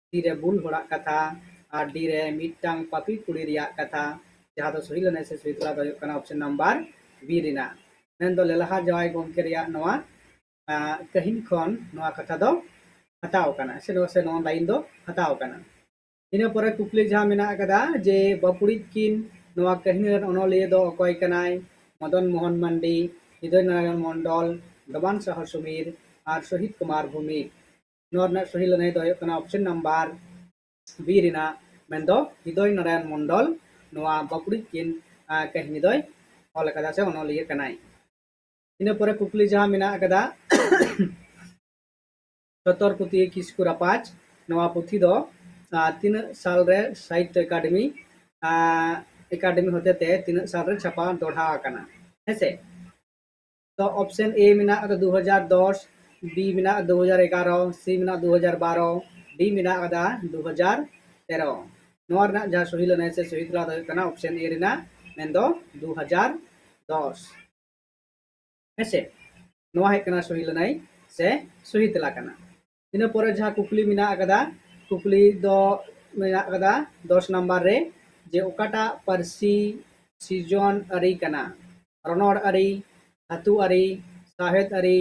C ᱨᱮ ᱵᱩᱞ ᱦᱚᱲᱟᱜ ᱠᱟᱛᱷᱟ, ᱟᱨ ᱰᱤ ᱨᱮ ᱢᱤᱫᱴᱟᱝ ᱯᱟᱯᱤ ᱠᱩᱲᱤ ᱨᱮᱭᱟᱜ ᱠᱟᱛᱷᱟ, ᱡᱟᱦᱟᱸ ᱫᱚ ᱥᱚᱦᱤ ᱞᱟᱹᱱᱟᱹᱭ ᱥᱮ ᱥᱚᱦᱤ ᱛᱮᱞᱟ ᱫᱚ ᱦᱩᱭᱩᱜ ᱠᱟᱱᱟ ᱚᱯᱥᱮᱱ ᱱᱟᱢᱵᱟᱨ ᱵᱤ ᱨᱮᱱᱟᱜ, ᱢᱮᱱᱫᱚ ᱞᱮᱞᱦᱟ ᱡᱟᱶᱟᱭ ᱜᱚᱢᱠᱮ ᱨᱮᱭᱟᱜ ᱱᱚᱣᱟ ᱟᱸ, ᱠᱟᱹᱦᱤᱱᱤ ᱠᱷᱚᱱ ᱱᱚᱣᱟ ᱠᱟᱛᱷᱟ ᱫᱚ ᱦᱟᱛᱟᱣ ᱠᱟᱱᱟ, ᱥᱮ ᱱᱚᱣᱟ, ᱥᱮ ᱱᱚᱣᱟ ᱞᱟᱭᱤᱱ ᱫᱚ ᱦᱟᱛᱟᱣ ᱠᱟᱱᱟ᱾ ᱤᱱᱟᱹ ᱯᱚᱨᱮ ᱠᱩᱠᱞᱤ ᱡᱟᱦᱟᱸ ᱢᱮᱱᱟᱜ ᱟᱠᱟᱫᱟ ᱡᱮ ᱵᱟᱯᱩᱲᱤᱡ ᱠᱤᱱ ᱱᱚᱣᱟ ᱠᱟᱹᱦᱤᱱᱤ ᱨᱮᱱ ᱚᱱᱚᱞᱤᱭᱟᱹ ᱫᱚ ᱚᱠᱚᱭ ᱠᱟᱱᱟᱭ? ᱢᱚᱫᱚᱱ ᱢᱳᱦᱚᱱ ᱢᱟᱱᱰᱤ, ᱦᱨᱤᱫᱚᱭ ᱱᱟᱨᱟᱭᱚᱱ ᱢᱚᱱᱰᱚᱞ, ᱰᱚᱢᱟᱱ ᱥᱟᱦᱚ ᱥᱩᱢᱤᱨ ᱟᱨ ᱥᱚᱦᱤᱛ ᱠᱩᱢᱟᱨ ᱵᱷᱩᱢᱤᱠ᱾ ᱱᱚᱣᱟ ᱨᱮᱱᱟᱜ ᱥᱚᱦᱤ ᱞᱟᱹᱱᱟᱹᱭ ᱫᱚ ᱦᱩᱭᱩᱜ ᱠᱟᱱᱟ ᱚᱯᱥᱮᱱ ᱱᱟᱢᱵᱟᱨ ᱵᱤ ᱨᱮᱱᱟᱜ, ᱢᱮᱱᱫᱚ ᱦᱨᱤᱫᱚᱭ ᱱᱟᱨᱟᱭᱚᱱ ᱢᱚᱱᱰᱚᱞ ᱱᱚᱣᱟ ᱵᱟᱯᱩᱲᱤᱡ ᱠᱤᱱ, ᱟᱸ, ᱠᱟᱹᱦᱤᱱᱤ ᱫᱚᱭ ᱚᱞ ᱟᱠᱟᱫᱟ ᱥᱮ ᱚᱱᱚᱞᱤᱭᱟᱹ ᱠᱟᱱᱟᱭ᱾ ᱤᱱᱟᱹ ᱯᱚᱨᱮ ᱠᱩᱠᱞᱤ ᱡᱟᱦᱟᱸ ᱢᱮᱱᱟᱜ ᱟᱠᱟᱫᱟ ᱪᱷᱚᱛᱚᱨᱯᱚᱛᱤ ᱠᱤᱥᱠᱩ ᱨᱟᱯᱟᱡᱽ, ᱱᱚᱣᱟ ᱯᱩᱛᱷᱤ ᱫᱚ, ᱟᱸ, ᱛᱤᱱᱟᱹᱜ ᱥᱟᱞᱨᱮ ᱥᱟᱦᱤᱛᱛᱚ ᱮᱠᱟᱰᱮᱢᱤ, ᱟᱸ, ᱮᱠᱟᱰᱮᱢᱤ ᱦᱚᱛᱮᱛᱮ ᱛᱤᱱᱟᱹᱜ ᱥᱟᱞᱨᱮ ᱪᱷᱟᱯᱟ ᱫᱚᱦᱲᱟ ᱟᱠᱟᱱᱟ? ᱦᱮᱸᱥᱮ? ᱛᱚ ᱚᱯᱥᱮᱱ ᱮ ᱢᱮᱱᱟᱜ ᱟᱠᱟᱫᱟ ᱫᱩ ᱦᱟᱡᱟᱨ ᱫᱚᱥ, ᱵᱤ ᱢᱮᱱᱟᱜ ᱫᱩ ᱦᱟᱡᱟᱨ ᱮᱜᱟᱨᱚ, ᱥᱤ ᱢᱮᱱᱟᱜ ᱫᱩ ᱦᱟᱡᱟᱨ ᱵᱟᱨᱚ, ᱰᱤ ᱢᱮᱱᱟᱜ ᱟᱠᱟᱫᱟ ᱫᱩ ᱦᱟᱡᱟᱨ ᱛᱮᱨᱚ᱾ ᱱᱚᱣᱟ ᱨᱮᱱᱟᱜ ᱡᱟᱦᱟᱸ ᱥᱚᱦᱤ ᱞᱟᱹᱱᱟᱹᱭ ᱥᱮ ᱥᱚᱦᱤ ᱛᱮᱞᱟ ᱫᱚ ᱦᱩᱭᱩᱜ ᱠᱟᱱᱟ ᱚᱯᱥᱮᱱ ᱮ ᱨᱮᱱᱟᱜ, ᱢᱮᱱᱫᱚ ᱫᱩ ᱦᱟᱡᱟᱨ ᱫᱚᱥ᱾ ᱦᱮᱸᱥᱮ? ᱱᱚᱣᱟ ᱦᱩᱭᱩᱜ ᱠᱟᱱᱟ ᱥᱚᱦᱤ ᱞᱟᱹᱱᱟᱹᱭ ᱥᱮ ᱥᱚᱦᱤ ᱛᱮᱞᱟ ᱠᱟᱱᱟ᱾ ᱤᱱᱟᱹ ᱯᱚᱨᱮ ᱡᱟᱦᱟᱸ ᱠᱩᱠᱞᱤ ᱢᱮᱱᱟᱜ ᱟᱠᱟᱫᱟ, ᱠᱩᱠᱞᱤ ᱫᱚ ᱢᱮᱱᱟᱜ ᱟᱠᱟᱫᱟ ᱫᱚᱥ ᱱᱟᱢᱵᱟᱨ ᱨᱮ, ᱡᱮ ᱚᱠᱟᱴᱟᱜ ᱯᱟᱹᱨᱥᱤ ᱥᱤᱨᱡᱚᱱ ᱟᱹᱨᱤ ᱠᱟᱱᱟ? ᱨᱚᱱᱚᱲ ᱟᱹᱨᱤ, ᱫᱷᱟᱹᱛᱩ ᱟᱹᱨᱤ, ᱥᱟᱶᱦᱮᱫ ᱟᱹᱨᱤ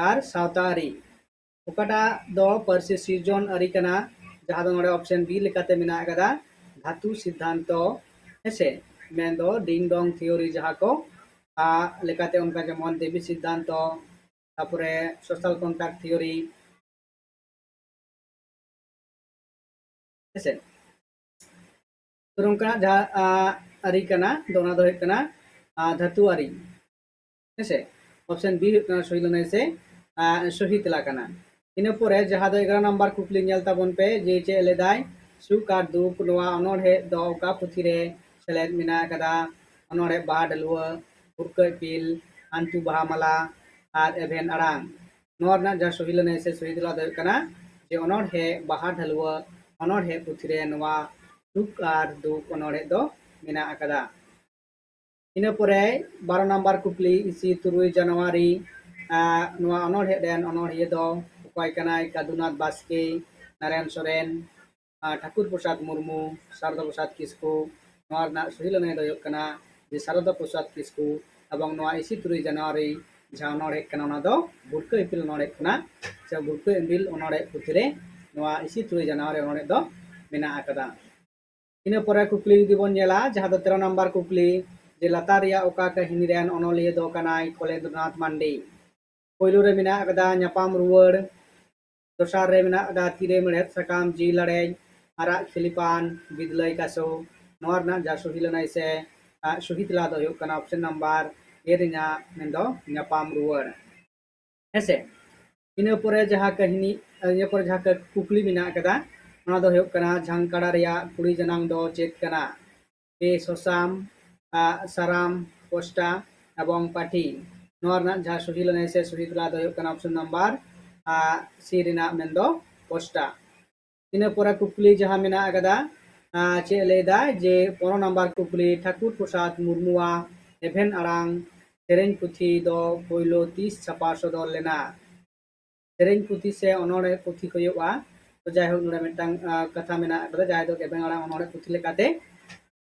ᱟᱨ ᱥᱟᱶᱛᱟ ᱟᱹᱨᱤ᱾ ᱚᱠᱟᱴᱟᱜ ᱫᱚ ᱯᱟᱹᱨᱥᱤ ᱥᱤᱨᱡᱚᱱ ᱟᱹᱨᱤ ᱠᱟᱱᱟ? ᱡᱟᱦᱟᱸ ᱫᱚ ᱱᱚᱰᱮ ᱚᱯᱥᱮᱱ ᱵᱤ ᱞᱮᱠᱟᱛᱮ ᱢᱮᱱᱟᱜ ᱟᱠᱟᱫᱟ ᱫᱷᱟᱹᱛᱩ ᱥᱤᱫᱽᱫᱷᱟᱱᱛᱚ, ᱦᱮᱸᱥᱮ, ᱢᱮᱱᱫᱚ ᱰᱤᱝ ᱰᱚᱝ ᱛᱷᱤᱭᱳᱨᱤ ᱡᱟᱦᱟᱸ ᱠᱚ, ᱟ, ᱞᱮᱠᱟᱛᱮ ᱚᱱᱠᱟ ᱡᱮᱢᱚᱱ ᱫᱮᱵᱤ ᱥᱤᱫᱽᱫᱷᱟᱱᱛᱚ, ᱛᱟᱯᱚᱨᱮ social contract theory, ᱦᱮᱸᱥᱮ᱾ ᱛᱚ ᱱᱚᱝᱠᱟᱱᱟᱜ ᱡᱟᱦᱟᱸ, ᱟ, ᱟᱹᱨᱤ ᱠᱟᱱᱟ, ᱫᱚ ᱚᱱᱟ ᱫᱚ ᱦᱩᱭᱩᱜ ᱠᱟᱱᱟ, ᱟ, ᱫᱷᱟᱹᱛᱩ ᱟᱹᱨᱤ, ᱦᱮᱸᱥᱮ᱾ ᱚᱯᱥᱮᱱ ᱵᱤ ᱦᱩᱭᱩᱜ ᱠᱟᱱᱟ ᱥᱚᱦᱤ ᱞᱟᱹᱱᱟᱹᱭ ᱥᱮ, ᱟ, ᱥᱚᱦᱤ ᱛᱮᱞᱟ ᱠᱟᱱᱟ᱾ ᱤᱱᱟᱹ ᱯᱚᱨᱮ ᱡᱟᱦᱟᱸ ᱫᱚ ᱮᱜᱟᱨᱚ ᱱᱟᱢᱵᱟᱨ ᱠᱩᱠᱞᱤ ᱧᱮᱞ ᱛᱟᱵᱚᱱ ᱯᱮ, ᱡᱮ ᱪᱮᱫ ᱞᱟᱹᱭᱫᱟᱭ, ᱥᱩᱠ ᱟᱨ ᱫᱩᱠ ᱱᱚᱣᱟ ᱚᱱᱚᱬᱦᱮ ᱫᱚ ᱚᱠᱟ ᱯᱩᱛᱷᱤ ᱨᱮ ᱥᱮᱞᱮᱫ ᱢᱮᱱᱟᱜ ᱟᱠᱟᱫᱟ? ᱚᱱᱚᱬᱦᱮ ᱵᱟᱦᱟ ᱰᱷᱟᱹᱞᱩᱣᱟᱹ, ᱵᱷᱩᱨᱠᱟᱹ ᱤᱯᱤᱞ, ᱟᱱᱛᱩ ᱵᱟᱦᱟ ᱢᱟᱞᱟ ᱟᱨ ᱮᱵᱷᱮᱱ ᱟᱲᱟᱝ᱾ ᱱᱚᱣᱟ ᱨᱮᱱᱟᱜ ᱡᱟᱦᱟᱸ ᱥᱚᱦᱤ ᱞᱟᱹᱱᱟᱹᱭ ᱥᱮ ᱥᱚᱦᱤ ᱛᱮᱞᱟ ᱫᱚ ᱦᱩᱭᱩᱜ ᱠᱟᱱᱟ ᱡᱮ ᱚᱱᱚᱬᱦᱮ ᱵᱟᱦᱟ ᱰᱷᱟᱹᱞᱩᱣᱟᱹ ᱚᱱᱚᱬᱦᱮ ᱯᱩᱛᱷᱤ ᱨᱮ ᱱᱚᱣᱟ ᱥᱩᱠ ᱟᱨ ᱫᱩᱠ ᱚᱱᱚᱬᱦᱮ ᱫᱚ ᱢᱮᱱᱟᱜ ᱟᱠᱟᱫᱟ᱾ ᱤᱱᱟᱹ ᱯᱚᱨᱮ ᱵᱟᱨᱚ ᱱᱟᱢᱵᱟᱨ ᱠᱩᱠᱞᱤ, ᱤᱥᱤ ᱛᱩᱨᱩᱭ ᱡᱟᱱᱩᱣᱟᱨᱤ, ᱟᱸ, ᱱᱚᱣᱟ ᱚᱱᱚᱬᱦᱮ ᱨᱮᱱ ᱚᱱᱚᱬᱦᱤᱭᱟᱹ ᱫᱚ ᱚᱠᱚᱭ ᱠᱟᱱᱟᱭ? ᱠᱟᱫᱩᱱᱟᱛᱷ ᱵᱟᱥᱠᱮ, ᱱᱟᱨᱟᱭᱚᱱ ᱥᱚᱨᱮᱱ, ᱟᱨ ᱴᱷᱟᱹᱠᱩᱨ ᱯᱨᱚᱥᱟᱫᱽ ᱢᱩᱨᱢᱩ, ᱥᱟᱨᱚᱫᱟ ᱯᱨᱚᱥᱟᱫᱽ ᱠᱤᱥᱠᱩ᱾ ᱱᱚᱣᱟ ᱨᱮᱱᱟᱜ ᱥᱚᱦᱤ ᱞᱟᱹᱱᱟᱹᱭ ᱫᱚ ᱦᱩᱭᱩᱜ ᱠᱟᱱᱟ ᱡᱮ ᱥᱟᱨᱚᱫᱟ ᱯᱨᱚᱥᱟᱫᱽ ᱠᱤᱥᱠᱩ᱾ ᱮᱵᱚᱝ ᱱᱚᱣᱟ ᱤᱥᱤ ᱛᱩᱨᱩᱭ ᱡᱟᱱᱩᱣᱟᱨᱤ ᱡᱟᱦᱟᱸ ᱚᱱᱚᱬᱦᱮ ᱠᱟᱱᱟ, ᱚᱱᱟ ᱫᱚ ᱵᱷᱩᱨᱠᱟᱹ ᱤᱯᱤᱞ ᱚᱱᱚᱬᱦᱮ ᱠᱟᱱᱟ, ᱥᱮ ᱵᱷᱩᱨᱠᱟᱹ ᱤᱯᱤᱞ ᱚᱱᱚᱬᱦᱮ ᱯᱩᱛᱷᱤ ᱨᱮ ᱱᱚᱣᱟ ᱤᱥᱤ ᱛᱩᱨᱩᱭ ᱡᱟᱱᱩᱣᱟᱨᱤ ᱚᱱᱚᱬᱦᱮ ᱫᱚ ᱢᱮᱱᱟᱜ ᱟᱠᱟᱫᱟ᱾ ᱤᱱᱟᱹ ᱯᱚᱨᱮ ᱠᱩᱠᱞᱤ ᱡᱩᱫᱤ ᱵᱚᱱ ᱧᱮᱞᱟ, ᱡᱟᱦᱟᱸ ᱫᱚ ᱛᱮᱨᱚ ᱱᱟᱢᱵᱟᱨ ᱠᱩᱠᱞᱤ, ᱡᱮ ᱞᱟᱛᱟᱨ ᱨᱮᱭᱟᱜ ᱚᱠᱟ ᱠᱟᱹᱦᱱᱤ ᱨᱮᱱ ᱚᱱᱚᱞᱤᱭᱟᱹ ᱫᱚ ᱠᱟᱱᱟᱭ ᱠᱚᱞᱮᱱᱫᱨᱚᱱᱟᱛᱷ ᱢᱟᱱᱰᱤ? ᱯᱳᱭᱞᱳ ᱨᱮ ᱢᱮᱱᱟᱜ ᱟᱠᱟᱫᱟ ᱧᱟᱯᱟᱢ ᱨᱩᱣᱟᱹᱲ, ᱫᱚᱥᱟᱨ ᱨᱮ ᱢᱮᱱᱟᱜ ᱟᱠᱟᱫᱟ ᱛᱤᱨᱮ ᱢᱮᱲᱦᱮᱫ ᱥᱟᱠᱟᱢ ᱡᱤᱣᱤ ᱞᱟᱲᱮᱡ, ᱟᱨᱟᱜ ᱠᱷᱤᱞᱤᱯᱟᱱ, ᱵᱤᱫᱞᱟᱹᱭ ᱠᱟᱥᱳ᱾ ᱱᱚᱣᱟ ᱨᱮᱱᱟᱜ ᱡᱟ ᱥᱚᱦᱤ ᱞᱟᱹᱱᱟᱹᱭ ᱥᱮ, ᱟ, ᱥᱚᱦᱤ ᱛᱮᱞᱟ ᱫᱚ ᱦᱩᱭᱩᱜ ᱠᱟᱱᱟ option number A ᱨᱮᱱᱟᱜ, ᱢᱮᱱᱫᱚ ᱧᱟᱯᱟᱢ ᱨᱩᱣᱟᱹᱲ᱾ ᱦᱮᱸᱥᱮ? ᱤᱱᱟᱹ ᱯᱚᱨᱮ ᱡᱟᱦᱟᱸ ᱠᱟᱹᱦᱱᱤ, ᱤᱱᱟᱹ ᱯᱚᱨᱮ ᱡᱟᱦᱟᱸ ᱠᱟᱹ-, ᱠᱩᱠᱞᱤ ᱢᱮᱱᱟᱜ ᱟᱠᱟᱫᱟ, ᱚᱱᱟ ᱫᱚ ᱦᱩᱭᱩᱜ ᱠᱟᱱᱟ ᱡᱷᱟᱝᱠᱟᱲᱟ ᱨᱮᱭᱟᱜ ᱠᱩᱲᱤ ᱡᱟᱱᱟᱝ ᱫᱚ ᱪᱮᱫ ᱠᱟᱱᱟ? A ᱥᱚᱥᱟᱢ, ᱟ, ᱥᱟᱨᱟᱢ, ᱯᱚᱥᱴᱟ ᱮᱵᱚᱝ ᱯᱟᱴᱷᱤ᱾ ᱱᱚᱣᱟ ᱨᱮᱱᱟᱜ ᱡᱟᱦᱟᱸ ᱥᱚᱦᱤ ᱞᱟᱹᱱᱟᱹᱭ ᱥᱮ ᱥᱚᱦᱤ ᱛᱮᱞᱟ ᱫᱚ ᱦᱩᱭᱩᱜ ᱠᱟᱱᱟ option number, ᱟ, C ᱨᱮᱱᱟᱜ, ᱢᱮᱱᱫᱚ ᱯᱚᱥᱴᱟ᱾ ᱤᱱᱟᱹ ᱯᱚᱨᱮ ᱠᱩᱠᱞᱤ ᱡᱟᱦᱟᱸ ᱢᱮᱱᱟᱜ ᱟᱠᱟᱫᱟ, ᱟ, ᱪᱮᱫ ᱞᱟᱹᱭ ᱫᱟᱭ ᱡᱮ ᱯᱚᱱᱨᱚ ᱱᱟᱢᱵᱟᱨ ᱠᱩᱠᱞᱤ, ᱴᱷᱟᱹᱠᱩᱨ ᱯᱨᱚᱥᱟᱫᱽ ᱢᱩᱨᱢᱩᱣᱟᱜ ᱮᱵᱷᱮᱱ ᱟᱲᱟᱝ ᱥᱮᱨᱮᱧ ᱯᱩᱛᱷᱤ ᱫᱚ ᱯᱳᱭᱞᱳ ᱛᱤᱥ ᱪᱷᱟᱯᱟ ᱥᱚᱫᱚᱨ ᱞᱮᱱᱟ? ᱥᱮᱨᱮᱧ ᱯᱩᱛᱷᱤ ᱥᱮ ᱚᱱᱚᱬᱦᱮ ᱯᱩᱛᱷᱤ ᱦᱩᱭᱩᱜᱼᱟ᱾ ᱛᱚ ᱡᱟᱭᱦᱳᱠ, ᱱᱚᱰᱮ ᱢᱤᱫᱴᱟᱝ, ᱟ, ᱠᱟᱛᱷᱟ ᱢᱮᱱᱟᱜ ᱟᱠᱟᱫᱟ, ᱡᱟᱦᱟᱸ ᱫᱚ ᱮᱵᱷᱮᱱ ᱟᱲᱟᱝ ᱚᱱᱚᱬᱦᱮ ᱯᱩᱛᱷᱤ ᱞᱮᱠᱟᱛᱮ᱾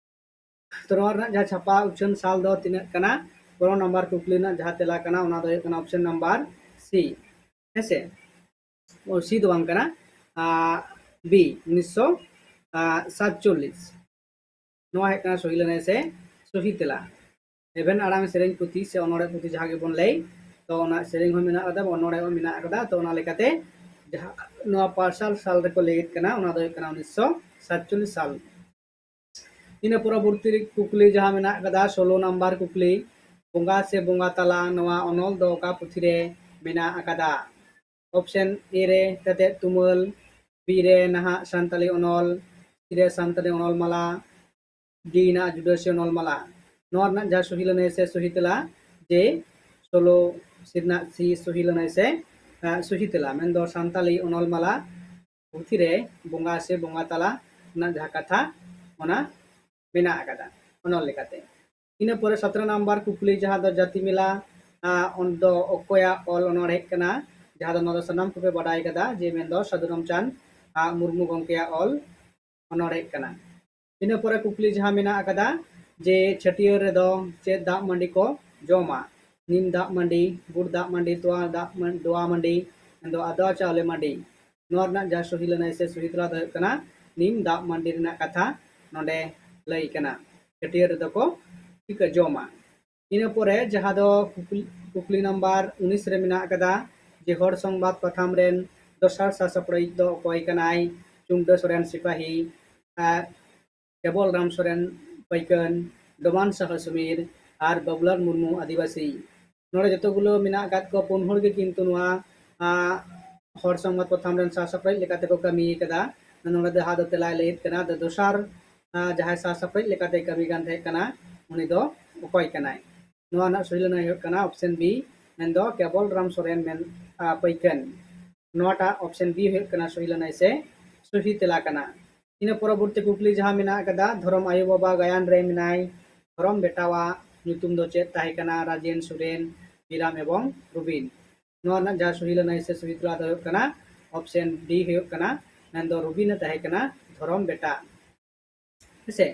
ᱛᱚ ᱱᱚᱣᱟ ᱨᱮᱱᱟᱜ ᱡᱟᱦᱟᱸ ᱪᱷᱟᱯᱟ ᱩᱪᱷᱟᱹᱱ ᱥᱟᱞ ᱫᱚ ᱛᱤᱱᱟᱹᱜ ᱠᱟᱱᱟ? ᱯᱚᱱᱨᱚ ᱱᱟᱢᱵᱟᱨ ᱠᱩᱠᱞᱤ ᱨᱮᱱᱟᱜ ᱡᱟᱦᱟᱸ ᱛᱮᱞᱟ ᱠᱟᱱᱟ, ᱚᱱᱟ ᱫᱚ ᱦᱩᱭᱩᱜ ᱠᱟᱱᱟ option number C᱾ ᱦᱮᱸᱥᱮ? ᱚ, C ᱫᱚ ᱵᱟᱝ ᱠᱟᱱᱟ, ᱟ, B, ᱩᱱᱤᱥᱥᱚ ᱥᱟᱛᱪᱚᱞᱞᱤᱥ᱾ ᱱᱚᱣᱟ ᱦᱩᱭᱩᱜ ᱠᱟᱱᱟ ᱥᱚᱦᱤ ᱞᱟᱹᱱᱟᱹᱭ ᱥᱮ ᱥᱚᱦᱤ ᱛᱮᱞᱟ᱾ ᱮᱵᱷᱮᱱ ᱟᱲᱟᱝ ᱥᱮᱨᱮᱧ ᱯᱩᱛᱷᱤ ᱥᱮ ᱚᱱᱚᱬᱦᱮ ᱯᱩᱛᱷᱤ ᱡᱟᱦᱟᱸ ᱜᱮᱵᱚᱱ ᱞᱟᱹᱭ, ᱛᱚ ᱚᱱᱟ ᱥᱮᱨᱮᱧ ᱦᱚᱸ ᱢᱮᱱᱟᱜ ᱟᱠᱟᱫᱟ, ᱚᱱᱚᱬᱦᱮ ᱦᱚᱸ ᱢᱮᱱᱟᱜ ᱟᱠᱟᱫᱟ᱾ ᱛᱚ ᱚᱱᱟ ᱞᱮᱠᱟᱛᱮ ᱡᱟᱦᱟᱸ ᱱᱚᱣᱟ ᱯᱟᱨᱥᱟᱞ ᱥᱟᱞ ᱨᱮᱠᱚ ᱞᱟᱹᱭᱮᱫ ᱠᱟᱱᱟ, ᱚᱱᱟ ᱫᱚ ᱦᱩᱭᱩᱜ ᱠᱟᱱᱟ ᱩᱱᱤᱥᱥᱚ ᱥᱟᱛᱪᱚᱞᱞᱤᱥ ᱥᱟᱞ᱾ ᱤᱱᱟᱹ ᱯᱚᱨᱚᱵᱚᱨᱛᱤ ᱠᱩᱠᱞᱤ ᱡᱟᱦᱟᱸ ᱢᱮᱱᱟᱜ ᱟᱠᱟᱫᱟ, ᱥᱳᱞᱳ ᱱᱟᱢᱵᱟᱨ ᱠᱩᱠᱞᱤ, ᱵᱚᱸᱜᱟ ᱥᱮ ᱵᱚᱸᱜᱟ ᱛᱟᱞᱟ ᱱᱚᱣᱟ ᱚᱱᱚᱞ ᱫᱚ ᱚᱠᱟ ᱯᱩᱛᱷᱤ ᱨᱮ ᱢᱮᱱᱟᱜ ᱟᱠᱟᱫᱟ? Option A ᱨᱮ ᱛᱮᱛᱮᱫ ᱛᱩᱢᱟᱹᱞ, B ᱨᱮ ᱱᱟᱦᱟᱜ ᱥᱟᱱᱛᱟᱲᱤ ᱚᱱᱚᱞ, C ᱨᱮ ᱥᱟᱱᱛᱟᱲᱤ ᱚᱱᱚᱞ ᱢᱟᱞᱟ, D ᱨᱮᱱᱟᱜ ᱡᱩᱰᱟᱹᱥᱤ ᱚᱱᱚᱞ ᱢᱟᱞᱟ᱾ ᱱᱚᱣᱟ ᱨᱮᱱᱟᱜ ᱡᱟᱦᱟᱸ ᱥᱚᱦᱤ ᱞᱟᱹᱱᱟᱹᱭ ᱥᱮ ᱥᱚᱦᱤ ᱛᱮᱞᱟ, ᱡᱮ ᱥᱳᱞᱳ ᱥᱮ ᱨᱮᱱᱟᱜ C ᱥᱚᱦᱤ ᱞᱟᱹᱱᱟᱹᱭ ᱥᱮ, ᱟ, ᱥᱚᱦᱤ ᱛᱮᱞᱟ, ᱢᱮᱱᱫᱚ ᱥᱟᱱᱛᱟᱲᱤ ᱚᱱᱚᱞ ᱢᱟᱞᱟ ᱯᱩᱛᱷᱤ ᱨᱮ ᱵᱚᱸᱜᱟ ᱥᱮ ᱵᱚᱸᱜᱟ ᱛᱟᱞᱟ ᱨᱮᱱᱟᱜ ᱡᱟᱦᱟᱸ ᱠᱟᱛᱷᱟ, ᱚᱱᱟ ᱢᱮᱱᱟᱜ ᱟᱠᱟᱫᱟ ᱚᱱᱚᱞ ᱞᱮᱠᱟᱛᱮ᱾ ᱤᱱᱟᱹ ᱯᱚᱨᱮ ᱥᱚᱛᱨᱚ ᱱᱟᱢᱵᱟᱨ ᱠᱩᱠᱞᱤ, ᱡᱟᱦᱟᱸ ᱫᱚ ᱡᱟᱹᱛᱤ ᱢᱮᱞᱟ, ᱟ, ᱚᱱ-, ᱫᱚ ᱚᱠᱚᱭᱟᱜ ᱚᱞ ᱚᱱᱚᱬᱦᱮ ᱠᱟᱱᱟ? ᱡᱟᱦᱟᱸ ᱫᱚ ᱱᱚᱣᱟ ᱫᱚ ᱥᱟᱱᱟᱢ ᱠᱚᱯᱮ ᱵᱟᱰᱟᱭ ᱠᱟᱫᱟ, ᱡᱮ ᱢᱮᱱᱫᱚ ᱥᱟᱹᱫᱷᱩ ᱨᱟᱢᱪᱟᱸᱫᱽ ᱟᱜ ᱢᱩᱨᱢᱩ ᱜᱚᱢᱠᱮᱭᱟᱜ ᱚᱞ ᱚᱱᱚᱬᱦᱮ ᱠᱟᱱᱟ᱾ ᱤᱱᱟᱹ ᱯᱚᱨᱮ ᱠᱩᱠᱞᱤ ᱡᱟᱦᱟᱸ ᱢᱮᱱᱟᱜ ᱟᱠᱟᱫᱟ ᱡᱮ ᱪᱷᱟᱹᱴᱭᱟᱹᱨ ᱨᱮᱫᱚ ᱪᱮᱫ ᱫᱟᱜ ᱢᱟᱹᱰᱤ ᱠᱚ ᱡᱚᱢᱟ? ᱱᱤᱢ ᱫᱟᱜ ᱢᱟᱹᱰᱤ, ᱜᱩᱲ ᱫᱟᱜ ᱢᱟᱹᱰᱤ, ᱛᱚᱣᱟ ᱫᱟᱜ ᱢᱟᱹ- ᱛᱚᱣᱟ ᱢᱟᱹᱰᱤ, ᱢᱮᱱᱫᱚ ᱟᱫᱣᱟ ᱪᱟᱣᱞᱮ ᱢᱟᱹᱰᱤ᱾ ᱱᱚᱣᱟ ᱨᱮᱱᱟᱜ ᱡᱟᱦᱟᱸ ᱥᱚᱦᱤ ᱞᱟᱹᱱᱟᱹᱭ ᱥᱮ ᱥᱚᱦᱤ ᱛᱮᱞᱟ ᱫᱚ ᱦᱩᱭᱩᱜ ᱠᱟᱱᱟ ᱱᱤᱢ ᱫᱟᱜ ᱢᱟᱹᱰᱤ ᱨᱮᱱᱟᱜ ᱠᱟᱛᱷᱟ ᱱᱚᱰᱮ ᱞᱟᱹᱭ ᱠᱟᱱᱟ᱾ ᱪᱷᱟᱹᱴᱭᱟᱹᱨ ᱨᱮᱫᱚ ᱠᱚ ᱪᱤᱠᱟᱹ ᱡᱚᱢᱟ? ᱤᱱᱟᱹ ᱯᱚᱨᱮ ᱡᱟᱦᱟᱸ ᱫᱚ ᱠᱩᱠᱞᱤ, ᱠᱩᱠᱞᱤ ᱱᱟᱢᱵᱟᱨ ᱩᱱᱤᱥ ᱨᱮ ᱢᱮᱱᱟᱜ ᱟᱠᱟᱫᱟ ᱡᱮ ᱦᱚᱲ ᱥᱚᱝᱵᱟᱫ ᱯᱟᱛᱷᱟᱢ ᱨᱮᱱ ᱫᱚᱥᱟᱨ ᱥᱟᱥᱟᱯᱲᱟᱣᱤᱡ ᱫᱚ ᱚᱠᱚᱭ ᱠᱟᱱᱟᱭ? ᱪᱩᱱᱰᱟᱹ ᱥᱚᱨᱮᱱ ᱥᱤᱯᱟᱦᱤ, ᱟᱨ ᱠᱮᱵᱚᱞ ᱨᱟᱢ ᱥᱚᱨᱮᱱ ᱯᱟᱹᱭᱠᱟᱹᱱ, ᱰᱚᱢᱟᱱ ᱥᱟᱦᱟ ᱥᱩᱢᱤᱨ ᱟᱨ ᱵᱟᱵᱩᱞᱟᱞ ᱢᱩᱨᱢᱩ ᱟᱹᱫᱤᱵᱟᱹᱥᱤ᱾ ᱱᱚᱰᱮ ᱡᱚᱛᱚ ᱜᱩᱞᱟᱹ ᱢᱮᱱᱟᱜ ᱟᱠᱟᱫ ᱠᱚ ᱯᱩᱱ ᱦᱚᱲ ᱜᱮ ᱠᱤᱱᱛᱩ ᱱᱚᱣᱟ ᱟᱸ, ᱦᱚᱲ ᱥᱚᱝᱵᱟᱫ ᱯᱟᱛᱷᱟᱢ ᱨᱮᱱ ᱥᱟᱥᱟᱯᱲᱟᱣᱤᱡ ᱞᱮᱠᱟᱛᱮ ᱠᱚ ᱠᱟᱹᱢᱤ ᱟᱠᱟᱫᱟ᱾ ᱱᱚᱰᱮ ᱡᱟᱦᱟᱸ ᱫᱚ ᱛᱮᱞᱟᱭ ᱞᱟᱹᱭᱮᱫ ᱠᱟᱱᱟ ᱫᱚ ᱫᱚᱥᱟᱨ ᱟᱸ, ᱡᱟᱦᱟᱸᱭ ᱥᱟᱥᱟᱯᱲᱟᱣᱤᱡ ᱞᱮᱠᱟᱛᱮ ᱠᱟᱹᱢᱤ ᱠᱟᱱ ᱛᱟᱦᱮᱸ ᱠᱟᱱᱟ ᱩᱱᱤ ᱫᱚ ᱚᱠᱚᱭ ᱠᱟᱱᱟᱭ? ᱱᱚᱣᱟ ᱨᱮᱱᱟᱜ ᱥᱚᱦᱤ ᱞᱟᱹᱱᱟᱹᱭ ᱦᱩᱭᱩᱜ ᱠᱟᱱᱟ ᱚᱯᱥᱮᱱ ᱵᱤ, ᱢᱮᱱᱫᱚ ᱠᱮᱵᱚᱞ ᱨᱟᱢ ᱥᱚᱨᱮᱱ ᱢᱮᱱ ᱟᱸ, ᱯᱟᱹᱭᱠᱟᱹᱱ᱾ ᱱᱚᱣᱟᱴᱟᱜ ᱚᱯᱥᱮᱱ ᱵᱤ ᱦᱩᱭᱩᱜ ᱠᱟᱱᱟ ᱥᱚᱦᱤ ᱞᱟᱹᱱᱟᱹᱭ ᱥᱮ ᱥᱚᱦᱤ ᱛᱮᱞᱟ ᱠᱟᱱᱟ᱾ ᱤᱱᱟᱹ ᱯᱚᱨᱚᱵᱚᱨᱛᱤ ᱠᱩᱠᱞᱤ ᱡᱟᱦᱟᱸ ᱢᱮᱱᱟᱜ ᱟᱠᱟᱫᱟ ᱫᱷᱚᱨᱚᱢ ᱟᱭᱳ ᱵᱟᱵᱟ ᱜᱟᱭᱟᱱ ᱨᱮ ᱢᱮᱱᱟᱭ ᱫᱷᱚᱨᱚᱢ ᱵᱮᱴᱟᱣᱟᱜ ᱧᱩᱛᱩᱢ ᱫᱚ ᱪᱮᱫ ᱛᱟᱦᱮᱸ ᱠᱟᱱᱟ? ᱨᱟᱡᱮᱱ, ᱥᱩᱨᱮᱱ, ᱵᱤᱨᱟᱢ ᱮᱵᱚᱝ ᱨᱩᱵᱤᱱ᱾ ᱱᱚᱣᱟ ᱨᱮᱱᱟᱜ ᱡᱟᱦᱟᱸ ᱥᱚᱦᱤ ᱞᱟᱹᱱᱟᱹᱭ ᱥᱮ ᱥᱚᱦᱤ ᱛᱮᱞᱟ ᱫᱚ ᱦᱩᱭᱩᱜ ᱠᱟᱱᱟ ᱚᱯᱥᱮᱱ ᱰᱤ ᱦᱩᱭᱩᱜ ᱠᱟᱱᱟ, ᱢᱮᱱᱫᱚ ᱨᱩᱵᱤᱱ ᱮ ᱛᱟᱦᱮᱸ ᱠᱟᱱᱟ ᱫᱷᱚᱨᱚᱢ ᱵᱮᱴᱟ᱾ ᱦᱮᱸᱥᱮ?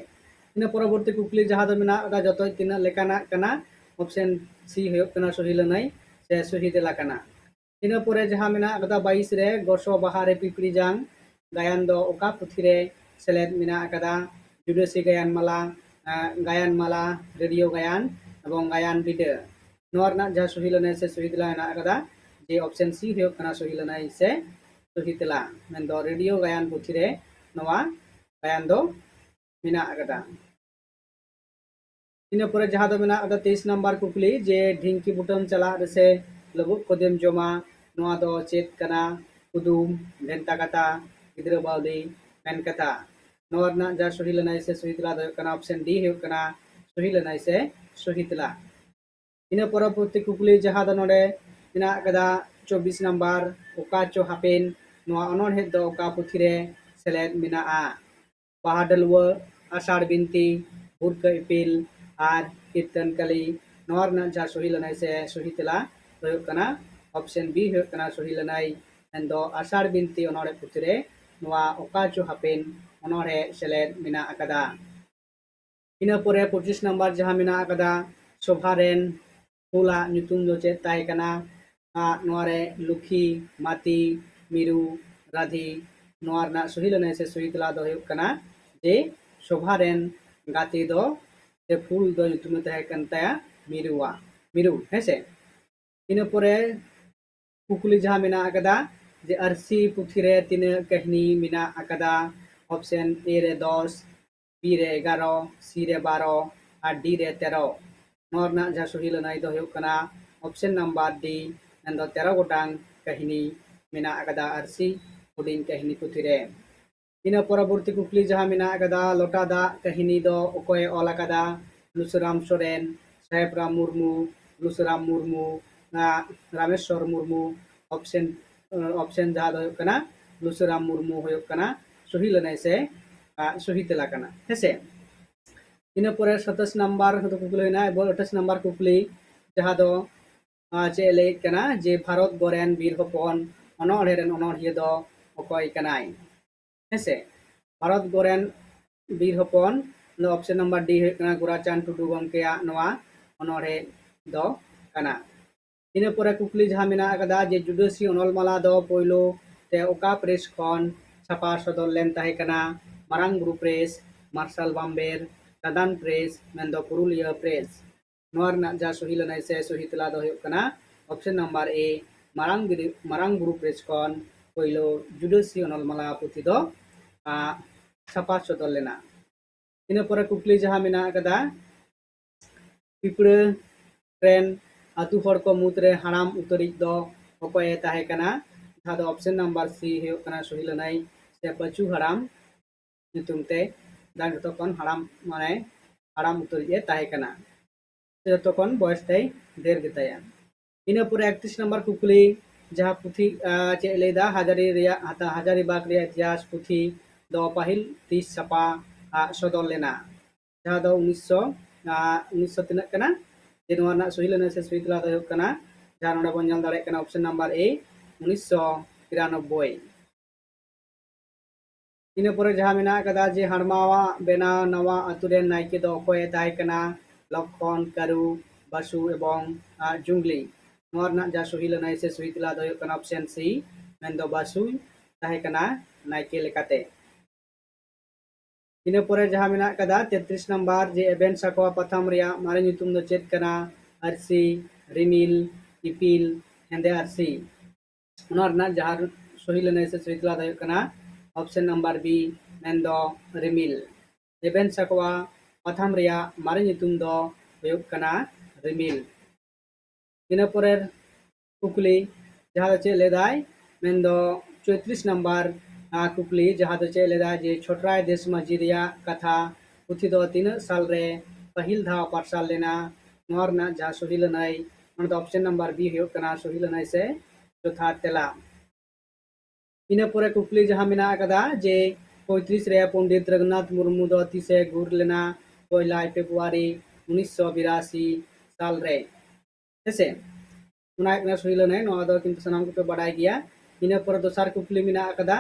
ᱤᱱᱟᱹ ᱯᱚᱨᱚᱵᱚᱨᱛᱤ ᱠᱩᱠᱞᱤ ᱡᱟᱦᱟᱸ ᱫᱚ ᱢᱮᱱᱟᱜ ᱟᱠᱟᱫᱟ ᱡᱚᱛᱚ ᱛᱤᱱᱟᱹᱜ ᱞᱮᱠᱟᱱᱟᱜ ᱠᱟᱱᱟ, ᱚᱯᱥᱮᱱ ᱥᱤ ᱦᱩᱭᱩᱜ ᱠᱟᱱᱟ ᱥᱚᱦᱤ ᱞᱟᱹᱱᱟᱹᱭ ᱥᱮ ᱥᱚᱦᱤ ᱛᱮᱞᱟ ᱠᱟᱱᱟ᱾ ᱤᱱᱟᱹ ᱯᱚᱨᱮ ᱡᱟᱦᱟᱸ ᱢᱮᱱᱟᱜ ᱟᱠᱟᱫᱟ ᱵᱟᱭᱤᱥ ᱨᱮ ᱜᱚᱥᱚ ᱵᱟᱦᱟ ᱨᱮ ᱯᱤᱯᱤᱲᱤ ᱡᱟᱝ ᱜᱟᱭᱟᱱ ᱫᱚ ᱚᱠᱟ ᱯᱩᱛᱷᱤ ᱨᱮ ᱥᱮᱞᱮᱫ ᱢᱮᱱᱟᱜ ᱟᱠᱟᱫᱟ? ᱡᱩᱰᱟᱹᱥᱤ ᱜᱟᱭᱟᱱ ᱢᱟᱞᱟ, ᱟᱸ, ᱜᱟᱭᱟᱱ ᱢᱟᱞᱟ, ᱨᱮᱰᱤᱭᱳ ᱜᱟᱭᱟᱱ ᱮᱵᱚᱝ ᱜᱟᱭᱟᱱ ᱵᱤᱰᱟᱹ᱾ ᱱᱚᱣᱟ ᱨᱮᱱᱟᱜ ᱡᱟᱦᱟᱸ ᱥᱚᱦᱤ ᱞᱟᱹᱱᱟᱹᱭ ᱥᱮ ᱥᱚᱦᱤ ᱛᱮᱞᱟ ᱢᱮᱱᱟᱜ ᱟᱠᱟᱫᱟ ᱡᱮ ᱚᱯᱥᱮᱱ ᱥᱤ ᱦᱩᱭᱩᱜ ᱠᱟᱱᱟ ᱥᱚᱦᱤ ᱞᱟᱹᱱᱟᱹᱭ ᱥᱮ ᱥᱚᱦᱤ ᱛᱮᱞᱟ, ᱢᱮᱱᱫᱚ ᱨᱮᱰᱤᱭᱳ ᱜᱟᱭᱟᱱ ᱯᱩᱛᱷᱤ ᱨᱮ ᱱᱚᱣᱟ ᱜᱟᱭᱟᱱ ᱫᱚ ᱢᱮᱱᱟᱜ ᱟᱠᱟᱫᱟ᱾ ᱤᱱᱟᱹ ᱯᱚᱨᱮ ᱡᱟᱦᱟᱸ ᱫᱚ ᱢᱮᱱᱟᱜ ᱟᱠᱟᱫᱟ ᱛᱮᱭᱤᱥ ᱱᱟᱢᱵᱟᱨ ᱠᱩᱠᱞᱤ ᱡᱮ ᱰᱷᱤᱝᱠᱤ ᱵᱩᱴᱟᱹᱢ ᱪᱟᱞᱟᱜ ᱨᱮᱥᱮ ᱞᱩᱵᱩᱜ ᱠᱷᱚᱫᱮᱢ ᱡᱚᱢᱟ, ᱱᱚᱣᱟ ᱫᱚ ᱪᱮᱫ ᱠᱟᱱᱟ? ᱠᱩᱫᱩᱢ, ᱵᱷᱮᱱᱛᱟ ᱠᱟᱛᱷᱟ, ᱜᱤᱫᱽᱨᱟᱹ ᱵᱟᱣᱞᱤ, ᱢᱮᱱ ᱠᱟᱛᱷᱟ᱾ ᱱᱚᱣᱟ ᱨᱮᱱᱟᱜ ᱡᱟᱦᱟᱸ ᱥᱚᱦᱤ ᱞᱟᱹᱱᱟᱹᱭ ᱥᱮ ᱥᱚᱦᱤ ᱛᱮᱞᱟ ᱫᱚ ᱦᱩᱭᱩᱜ ᱠᱟᱱᱟ ᱚᱯᱥᱮᱱ ᱰᱤ ᱦᱩᱭᱩᱜ ᱠᱟᱱᱟ ᱥᱚᱦᱤ ᱞᱟᱹᱱᱟᱹᱭ ᱥᱮ ᱥᱚᱦᱤ ᱛᱮᱞᱟ᱾ ᱤᱱᱟᱹ ᱯᱚᱨᱚᱵᱚᱨᱛᱤ ᱠᱩᱠᱞᱤ ᱡᱟᱦᱟᱸ ᱫᱚ ᱱᱚᱰᱮ ᱢᱮᱱᱟᱜ ᱟᱠᱟᱫᱟ ᱪᱚᱵᱵᱤᱥ ᱱᱟᱢᱵᱟᱨ, ᱚᱠᱟ ᱪᱚ ᱦᱟᱯᱮᱱ, ᱱᱚᱣᱟ ᱚᱱᱚᱬᱦᱮ ᱫᱚ ᱚᱠᱟ ᱯᱩᱛᱷᱤ ᱨᱮ ᱥᱮᱞᱮᱫ ᱢᱮᱱᱟᱜᱼᱟ? ᱵᱟᱦᱟ ᱰᱟᱹᱞᱩᱣᱟᱹ, ᱟᱥᱟᱲ ᱵᱤᱱᱛᱤ, ᱵᱷᱩᱨᱠᱟᱹ ᱤᱯᱤᱞ ᱟᱨ ᱠᱤᱨᱛᱚᱱ ᱠᱟᱞᱤ᱾ ᱱᱚᱣᱟ ᱨᱮᱱᱟᱜ ᱡᱟᱦᱟᱸ ᱥᱚᱦᱤ ᱞᱟᱹᱱᱟᱹᱭ ᱥᱮ ᱥᱚᱦᱤ ᱛᱮᱞᱟ ᱦᱩᱭᱩᱜ ᱠᱟᱱᱟ ᱚᱯᱥᱮᱱ ᱵᱤ ᱦᱩᱭᱩᱜ ᱠᱟᱱᱟ ᱥᱚᱦᱤ ᱞᱟᱹᱱᱟᱹᱭ, ᱢᱮᱱᱫᱚ ᱟᱥᱟᱲ ᱵᱤᱱᱛᱤ ᱚᱱᱚᱬᱦᱮ ᱯᱩᱛᱷᱤ ᱨᱮ ᱱᱚᱣᱟ ᱚᱠᱟ ᱪᱚ ᱦᱟᱯᱮᱱ ᱚᱱᱚᱬᱦᱮ ᱥᱮᱞᱮᱫ ᱢᱮᱱᱟᱜ ᱟᱠᱟᱫᱟ᱾ ᱤᱱᱟᱹ ᱯᱚᱨᱮ ᱯᱚᱸᱪᱤᱥ ᱱᱟᱢᱵᱟᱨ ᱡᱟᱦᱟᱸ ᱢᱮᱱᱟᱜ ᱟᱠᱟᱫᱟ, ᱥᱚᱵᱷᱟ ᱨᱮᱱ ᱦᱩᱞᱟᱜ ᱧᱩᱛᱩᱢ ᱫᱚ ᱪᱮᱫ ᱛᱟᱦᱮᱸ ᱠᱟᱱᱟ? ᱟᱜ, ᱱᱚᱣᱟ ᱨᱮ ᱞᱩᱠᱷᱤ, ᱢᱟᱛᱤ, ᱢᱤᱨᱩ, ᱨᱟᱫᱷᱤ᱾ ᱱᱚᱣᱟ ᱨᱮᱱᱟᱜ ᱥᱚᱦᱤ ᱞᱟᱹᱱᱟᱹᱭ ᱥᱮ ᱥᱚᱦᱤ ᱛᱮᱞᱟ ᱫᱚ ᱦᱩᱭᱩᱜ ᱠᱟᱱᱟ ᱡᱮ ᱥᱚᱵᱷᱟ ᱨᱮᱱ ᱜᱟᱛᱮ ᱫᱚ ᱥᱮ ᱯᱷᱩᱞ ᱫᱚ ᱧᱩᱛᱩᱢ ᱫᱚ ᱛᱟᱦᱮᱸ ᱠᱟᱱ ᱛᱟᱭᱟ ᱢᱤᱨᱩᱣᱟ, ᱢᱤᱨᱩ, ᱦᱮᱸᱥᱮ᱾ ᱤᱱᱟᱹ ᱯᱚᱨᱮ ᱠᱩᱠᱞᱤ ᱡᱟᱦᱟᱸ ᱢᱮᱱᱟᱜ ᱟᱠᱟᱫᱟ ᱡᱮ ᱟᱹᱨᱥᱤ ᱯᱩᱛᱷᱤ ᱨᱮ ᱛᱤᱱᱟᱹᱜ ᱠᱟᱹᱦᱱᱤ ᱢᱮᱱᱟᱜ ᱟᱠᱟᱫᱟ? ᱚᱯᱥᱮᱱ ᱮ ᱨᱮ ᱫᱚᱥ, ᱵᱤ ᱨᱮ ᱮᱜᱟᱨᱚ, ᱥᱤ ᱨᱮ ᱵᱟᱨᱚ ᱟᱨ ᱰᱤ ᱨᱮ ᱛᱮᱨᱚ᱾ ᱱᱚᱣᱟ ᱨᱮᱱᱟᱜ ᱡᱟᱦᱟᱸ ᱥᱚᱦᱤ ᱞᱟᱹᱱᱟᱹᱭ ᱫᱚ ᱦᱩᱭᱩᱜ ᱠᱟᱱᱟ ᱚᱯᱥᱮᱱ ᱱᱟᱢᱵᱟᱨ ᱰᱤ, ᱢᱮᱱᱫᱚ ᱛᱮᱨᱚ ᱜᱚᱴᱟᱝ ᱠᱟᱹᱦᱱᱤ ᱢᱮᱱᱟᱜ ᱟᱠᱟᱫᱟ ᱟᱹᱨᱥᱤ ᱦᱩᱰᱤᱧ ᱠᱟᱹᱦᱱᱤ ᱯᱩᱛᱷᱤ ᱨᱮ᱾ ᱤᱱᱟᱹ ᱯᱚᱨᱚᱵᱚᱨᱛᱤ ᱠᱩᱠᱞᱤ ᱡᱟᱦᱟᱸ ᱢᱮᱱᱟᱜ ᱟᱠᱟᱫᱟ, ᱞᱚᱴᱟ ᱫᱟᱜ ᱠᱟᱹᱦᱱᱤ ᱫᱚ ᱚᱠᱚᱭᱮ ᱚᱞ ᱟᱠᱟᱫᱟ? ᱞᱩᱥᱩᱨᱟᱢ ᱥᱚᱨᱮᱱ, ᱥᱟᱦᱮᱵᱽᱨᱟᱢ ᱢᱩᱨᱢᱩ, ᱞᱩᱥᱩᱨᱟᱢ ᱢᱩᱨᱢᱩ, ᱟᱜ, ᱨᱟᱢᱮᱥᱣᱚᱨ ᱢᱩᱨᱢᱩ᱾ ᱚᱯᱥᱮᱱ, ᱚᱯᱥᱮᱱ ᱡᱟᱦᱟᱸ ᱫᱚ ᱦᱩᱭᱩᱜ ᱠᱟᱱᱟ ᱞᱩᱥᱩᱨᱟᱢ ᱢᱩᱨᱢᱩ ᱦᱩᱭᱩᱜ ᱠᱟᱱᱟ ᱥᱚᱦᱤ ᱞᱟᱹᱱᱟᱹᱭ ᱥᱮ, ᱟᱜ, ᱥᱚᱦᱤ ᱛᱮᱞᱟ ᱠᱟᱱᱟ, ᱦᱮᱸᱥᱮ᱾ ᱤᱱᱟᱹ ᱯᱚᱨᱮ ᱥᱟᱛᱟᱥ ᱱᱟᱢᱵᱟᱨ ᱫᱚ ᱠᱩᱠᱞᱤ ᱦᱩᱭᱱᱟ, ᱮᱵᱚᱝ ᱟᱴᱷᱟᱥ ᱱᱟᱢᱵᱟᱨ ᱠᱩᱠᱞᱤ ᱡᱟᱦᱟᱸ ᱫᱚ, ᱟᱜ, ᱪᱮᱫ ᱮ ᱞᱟᱹᱭᱮᱫ ᱠᱟᱱᱟ ᱡᱮ ᱵᱷᱟᱨᱚᱛ ᱜᱚᱨᱮᱱ ᱵᱤᱨ ᱦᱚᱯᱚᱱ ᱚᱱᱚᱬᱦᱮ ᱨᱮᱱ ᱚᱱᱚᱬᱦᱤᱭᱟᱹ ᱫᱚ ᱚᱠᱚᱭ ᱠᱟᱱᱟᱭ? ᱦᱮᱸᱥᱮ, ᱵᱷᱟᱨᱚᱛ ᱜᱚᱨᱮᱱ ᱵᱤᱨ ᱦᱚᱯᱚᱱ ᱫᱚ ᱚᱯᱥᱮᱱ ᱱᱟᱢᱵᱟᱨ ᱰᱤ ᱦᱩᱭᱩᱜ ᱠᱟᱱᱟ ᱜᱳᱨᱟᱪᱟᱸᱫᱽ ᱴᱩᱰᱩ ᱜᱚᱢᱠᱮᱭᱟᱜ ᱱᱚᱣᱟ ᱚᱱᱚᱬᱦᱮ ᱫᱚ ᱠᱟᱱᱟ᱾ ᱤᱱᱟᱹ ᱯᱚᱨᱮ ᱠᱩᱠᱞᱤ ᱡᱟᱦᱟᱸ ᱢᱮᱱᱟᱜ ᱟᱠᱟᱫᱟ ᱡᱮ ᱡᱩᱰᱟᱹᱥᱤ ᱚᱱᱚᱞᱢᱟᱞᱟ ᱫᱚ ᱯᱳᱭᱞᱳ ᱛᱮ ᱚᱠᱟ ᱯᱨᱮᱥ ᱠᱷᱚᱱ ᱪᱷᱟᱯᱟ ᱥᱚᱫᱚᱨ ᱞᱮᱱ ᱛᱟᱦᱮᱸ ᱠᱟᱱᱟ? ᱢᱟᱨᱟᱝ ᱵᱩᱨᱩ ᱯᱨᱮᱥ, ᱢᱟᱨᱥᱟᱞ ᱵᱟᱢᱵᱮᱨ, ᱫᱟᱫᱟᱱ ᱯᱨᱮᱥ, ᱢᱮᱱᱫᱚ ᱯᱩᱨᱩᱞᱤᱭᱟᱹ ᱯᱨᱮᱥ᱾ ᱱᱚᱣᱟ ᱨᱮᱱᱟᱜ ᱡᱟᱦᱟᱸ ᱥᱚᱦᱤ ᱞᱟᱹᱱᱟᱹᱭ ᱥᱮ ᱥᱚᱦᱤ ᱛᱮᱞᱟ ᱫᱚ ᱦᱩᱭᱩᱜ ᱠᱟᱱᱟ ᱚᱯᱥᱮᱱ ᱱᱟᱢᱵᱟᱨ ᱮ, ᱢᱟᱨᱟᱝ ᱵᱤᱨᱤ-, ᱢᱟᱨᱟᱝ ᱵᱩᱨᱩ ᱯᱨᱮᱥ ᱠᱷᱚᱱ ᱯᱳᱭᱞᱳ ᱡᱩᱰᱟᱹᱥᱤ ᱚᱱᱚᱞᱢᱟᱞᱟ ᱯᱩᱛᱷᱤ ᱫᱚ, ᱟᱜ, ᱪᱷᱟᱯᱟ ᱥᱚᱫᱚᱨ ᱞᱮᱱᱟ᱾ ᱤᱱᱟᱹ ᱯᱚᱨᱮ ᱠᱩᱠᱞᱤ ᱡᱟᱦᱟᱸ ᱢᱮᱱᱟᱜ ᱟᱠᱟᱫᱟ, ᱯᱤᱯᱲᱟᱹ ᱨᱮᱱ ᱟᱹᱛᱩ ᱦᱚᱲ ᱠᱚ ᱢᱩᱫᱽᱨᱮ ᱦᱟᱲᱟᱢ ᱩᱛᱟᱹᱨᱤᱡ ᱫᱚ ᱚᱠᱚᱭᱮ ᱛᱟᱦᱮᱸ ᱠᱟᱱᱟ? ᱡᱟᱦᱟᱸ ᱫᱚ ᱚᱯᱥᱮᱱ ᱱᱟᱢᱵᱟᱨ ᱥᱤ ᱦᱩᱭᱩᱜ ᱠᱟᱱᱟ ᱥᱚᱦᱤ ᱞᱟᱹᱱᱟᱹᱭ ᱥᱮ ᱯᱟᱹᱪᱩ ᱦᱟᱲᱟᱢ ᱧᱩᱛᱩᱢ ᱛᱮ, ᱡᱟᱦᱟᱸ ᱡᱚᱛᱚ ᱠᱷᱚᱱ ᱦᱟᱲᱟᱢ, ᱢᱟᱱᱮ ᱦᱟᱲᱟᱢ ᱩᱛᱟᱹᱨᱤᱡ ᱮ ᱛᱟᱦᱮᱸ ᱠᱟᱱᱟ, ᱥᱮ ᱡᱚᱛᱚ ᱠᱷᱚᱱ ᱵᱚᱭᱮᱥ ᱛᱟᱭ ᱰᱷᱮᱨ ᱜᱮᱛᱟᱭᱟ᱾ ᱤᱱᱟᱹ ᱯᱚᱨᱮ ᱮᱠᱛᱨᱤᱥ ᱱᱟᱢᱵᱟᱨ ᱠᱩᱠᱞᱤ, ᱡᱟᱦᱟᱸ ᱯᱩᱛᱷᱤ, ᱟᱜ, ᱪᱮᱫ ᱮ ᱞᱟᱹᱭᱫᱟ, ᱦᱟᱡᱟᱨᱤ ᱨᱮᱭᱟᱜ, ᱦᱟᱛᱟ-, ᱦᱟᱡᱟᱨᱤᱵᱟᱜᱽ ᱨᱮᱭᱟᱜ ᱤᱛᱤᱦᱟᱥ ᱯᱩᱛᱷᱤ ᱫᱚ ᱯᱟᱹᱦᱤᱞ ᱛᱤᱥ ᱪᱷᱟᱯᱟ, ᱟᱜ, ᱥᱚᱫᱚᱨ ᱞᱮᱱᱟ? ᱡᱟᱦᱟᱸ ᱫᱚ ᱩᱱᱤᱥᱥᱚ, ᱟᱜ, ᱩᱱᱤᱥᱥᱚ ᱛᱤᱱᱟᱹᱜ ᱠᱟᱱᱟ? ᱡᱮ ᱱᱚᱣᱟ ᱨᱮᱱᱟᱜ ᱥᱚᱦᱤ ᱞᱟᱹᱱᱟᱹᱭ ᱥᱮ ᱥᱚᱦᱤ ᱛᱮᱞᱟ ᱫᱚ ᱦᱩᱭᱩᱜ ᱠᱟᱱᱟ, ᱡᱟᱦᱟᱸ ᱱᱚᱰᱮ ᱵᱚᱱ ᱧᱮᱞ ᱫᱟᱲᱮᱭᱟᱜ ᱠᱟᱱᱟ, ᱚᱯᱥᱮᱱ ᱱᱟᱢᱵᱟᱨ ᱮ, ᱩᱱᱤᱥᱥᱚ ᱛᱤᱨᱟᱱᱚᱵᱵᱳᱭ᱾ ᱤᱱᱟᱹ ᱯᱚᱨᱮ ᱡᱟᱦᱟᱸ ᱢᱮᱱᱟᱜ ᱟᱠᱟᱫᱟ ᱡᱮ ᱦᱟᱲᱢᱟᱣᱟᱜ ᱵᱮᱱᱟᱣ ᱱᱟᱣᱟ ᱟᱹᱛᱩ ᱨᱮᱱ ᱱᱟᱭᱠᱮ ᱫᱚ ᱚᱠᱚᱭᱮ ᱛᱟᱦᱮᱸ ᱠᱟᱱᱟ? ᱞᱚᱠᱠᱷᱚᱱ, ᱠᱟᱹᱨᱩ, ᱵᱟᱥᱩ ᱮᱵᱚᱝ ᱡᱩᱝᱞᱤ᱾ ᱱᱚᱣᱟ ᱨᱮᱱᱟᱜ ᱡᱟᱦᱟᱸ ᱥᱚᱦᱤ ᱞᱟᱹᱱᱟᱹᱭ ᱥᱮ ᱥᱚᱦᱤ ᱛᱮᱞᱟ ᱫᱚ ᱦᱩᱭᱩᱜ ᱠᱟᱱᱟ option C, ᱢᱮᱱᱫᱚ ᱵᱟᱥᱩᱭ ᱛᱟᱦᱮᱸ ᱠᱟᱱᱟ ᱱᱟᱭᱠᱮ ᱞᱮᱠᱟᱛᱮ᱾ ᱤᱱᱟᱹ ᱯᱚᱨᱮ ᱡᱟᱦᱟᱸ ᱢᱮᱱᱟᱜ ᱟᱠᱟᱫᱟ ᱛᱮᱛᱨᱤᱥ ᱱᱟᱢᱵᱟᱨ, ᱡᱮ ᱮᱵᱷᱮᱱ ᱥᱟᱠᱣᱟ ᱯᱟᱛᱷᱟᱢ ᱨᱮᱭᱟᱜ ᱢᱟᱨᱮ ᱧᱩᱛᱩᱢ ᱫᱚ ᱪᱮᱫ ᱠᱟᱱᱟ? ᱟᱹᱨᱥᱤ, ᱨᱤᱢᱤᱞ, ᱤᱯᱤᱞ, ᱦᱮᱸᱫᱮ ᱟᱹᱨᱥᱤ᱾ ᱚᱱᱟ ᱨᱮᱱᱟᱜ ᱡᱟᱦᱟᱸ ᱥᱚᱦᱤ ᱞᱟᱹᱱᱟᱹᱭ ᱥᱮ ᱥᱚᱦᱤ ᱛᱮᱞᱟ ᱫᱚ ᱦᱩᱭᱩᱜ ᱠᱟᱱᱟ option number B, ᱢᱮᱱᱫᱚ ᱨᱤᱢᱤᱞ᱾ ᱮᱵᱷᱮᱱ ᱥᱟᱠᱣᱟ ᱯᱟᱛᱷᱟᱢ ᱨᱮᱭᱟᱜ ᱢᱟᱨᱮ ᱧᱩᱛᱩᱢ ᱫᱚ ᱦᱩᱭᱩᱜ ᱠᱟᱱᱟ ᱨᱤᱢᱤᱞ᱾ ᱤᱱᱟᱹ ᱯᱚᱨᱮᱨ ᱠᱩᱠᱞᱤ ᱡᱟᱦᱟᱸ ᱫᱚ ᱪᱮᱫ ᱞᱟᱹᱭᱫᱟᱭ, ᱢᱮᱱᱫᱚ ᱪᱚᱭᱛᱨᱤᱥ ᱱᱟᱢᱵᱟᱨ ᱠᱩᱠᱞᱤ ᱡᱟᱦᱟᱸ ᱫᱚ ᱪᱮᱫ ᱞᱟᱹᱭᱫᱟᱭ ᱡᱮ ᱪᱷᱚᱴᱨᱟᱭ ᱫᱮᱥ ᱢᱟᱹᱡᱷᱤ ᱨᱮᱭᱟᱜ ᱠᱟᱛᱷᱟ ᱯᱩᱛᱷᱤ ᱫᱚ ᱛᱤᱱᱟᱹᱜ ᱥᱟᱞᱨᱮ ᱯᱟᱹᱦᱤᱞ ᱫᱷᱟᱣ ᱯᱟᱨᱥᱟᱞ ᱞᱮᱱᱟ? ᱱᱚᱣᱟ ᱨᱮᱱᱟᱜ ᱡᱟᱦᱟᱸ ᱥᱚᱦᱤ ᱞᱟᱹᱱᱟᱹᱭ, ᱚᱱᱟ ᱫᱚ option number B ᱦᱩᱭᱩᱜ ᱠᱟᱱᱟ ᱥᱚᱦᱤ ᱞᱟᱹᱱᱟᱹᱭ ᱥᱮ ᱡᱚᱛᱷᱟᱛ ᱛᱮᱞᱟ᱾ ᱤᱱᱟᱹ ᱯᱚᱨᱮ ᱠᱩᱠᱞᱤ ᱡᱟᱦᱟᱸ ᱢᱮᱱᱟᱜ ᱟᱠᱟᱫᱟ ᱡᱮ ᱯᱚᱸᱭᱛᱨᱤᱥ ᱨᱮ ᱯᱚᱱᱰᱤᱛ ᱨᱚᱜᱷᱩᱱᱟᱛᱷ ᱢᱩᱨᱢᱩ ᱫᱚ ᱛᱤᱥᱮ ᱜᱩᱨ ᱞᱮᱱᱟ? ᱯᱚᱭᱞᱟᱭ ᱯᱷᱮᱵᱽᱨᱩᱣᱟᱨᱤ ᱩᱱᱤᱥᱥᱚ ᱵᱤᱨᱟᱥᱤ ᱥᱟᱞ ᱨᱮ᱾ ᱦᱮᱸᱥᱮ, ᱚᱱᱟ ᱦᱩᱭᱩᱜ ᱠᱟᱱᱟ ᱥᱚᱦᱤ ᱞᱟᱹᱱᱟᱹᱭ, ᱱᱚᱣᱟ ᱫᱚ ᱠᱤᱱᱛᱩ ᱥᱟᱱᱟᱢ ᱠᱚᱯᱮ ᱵᱟᱰᱟᱭ ᱜᱮᱭᱟ᱾ ᱤᱱᱟᱹ ᱯᱚᱨᱮ ᱫᱚᱥᱟᱨ ᱠᱩᱠᱞᱤ ᱢᱮᱱᱟᱜ ᱟᱠᱟᱫᱟ,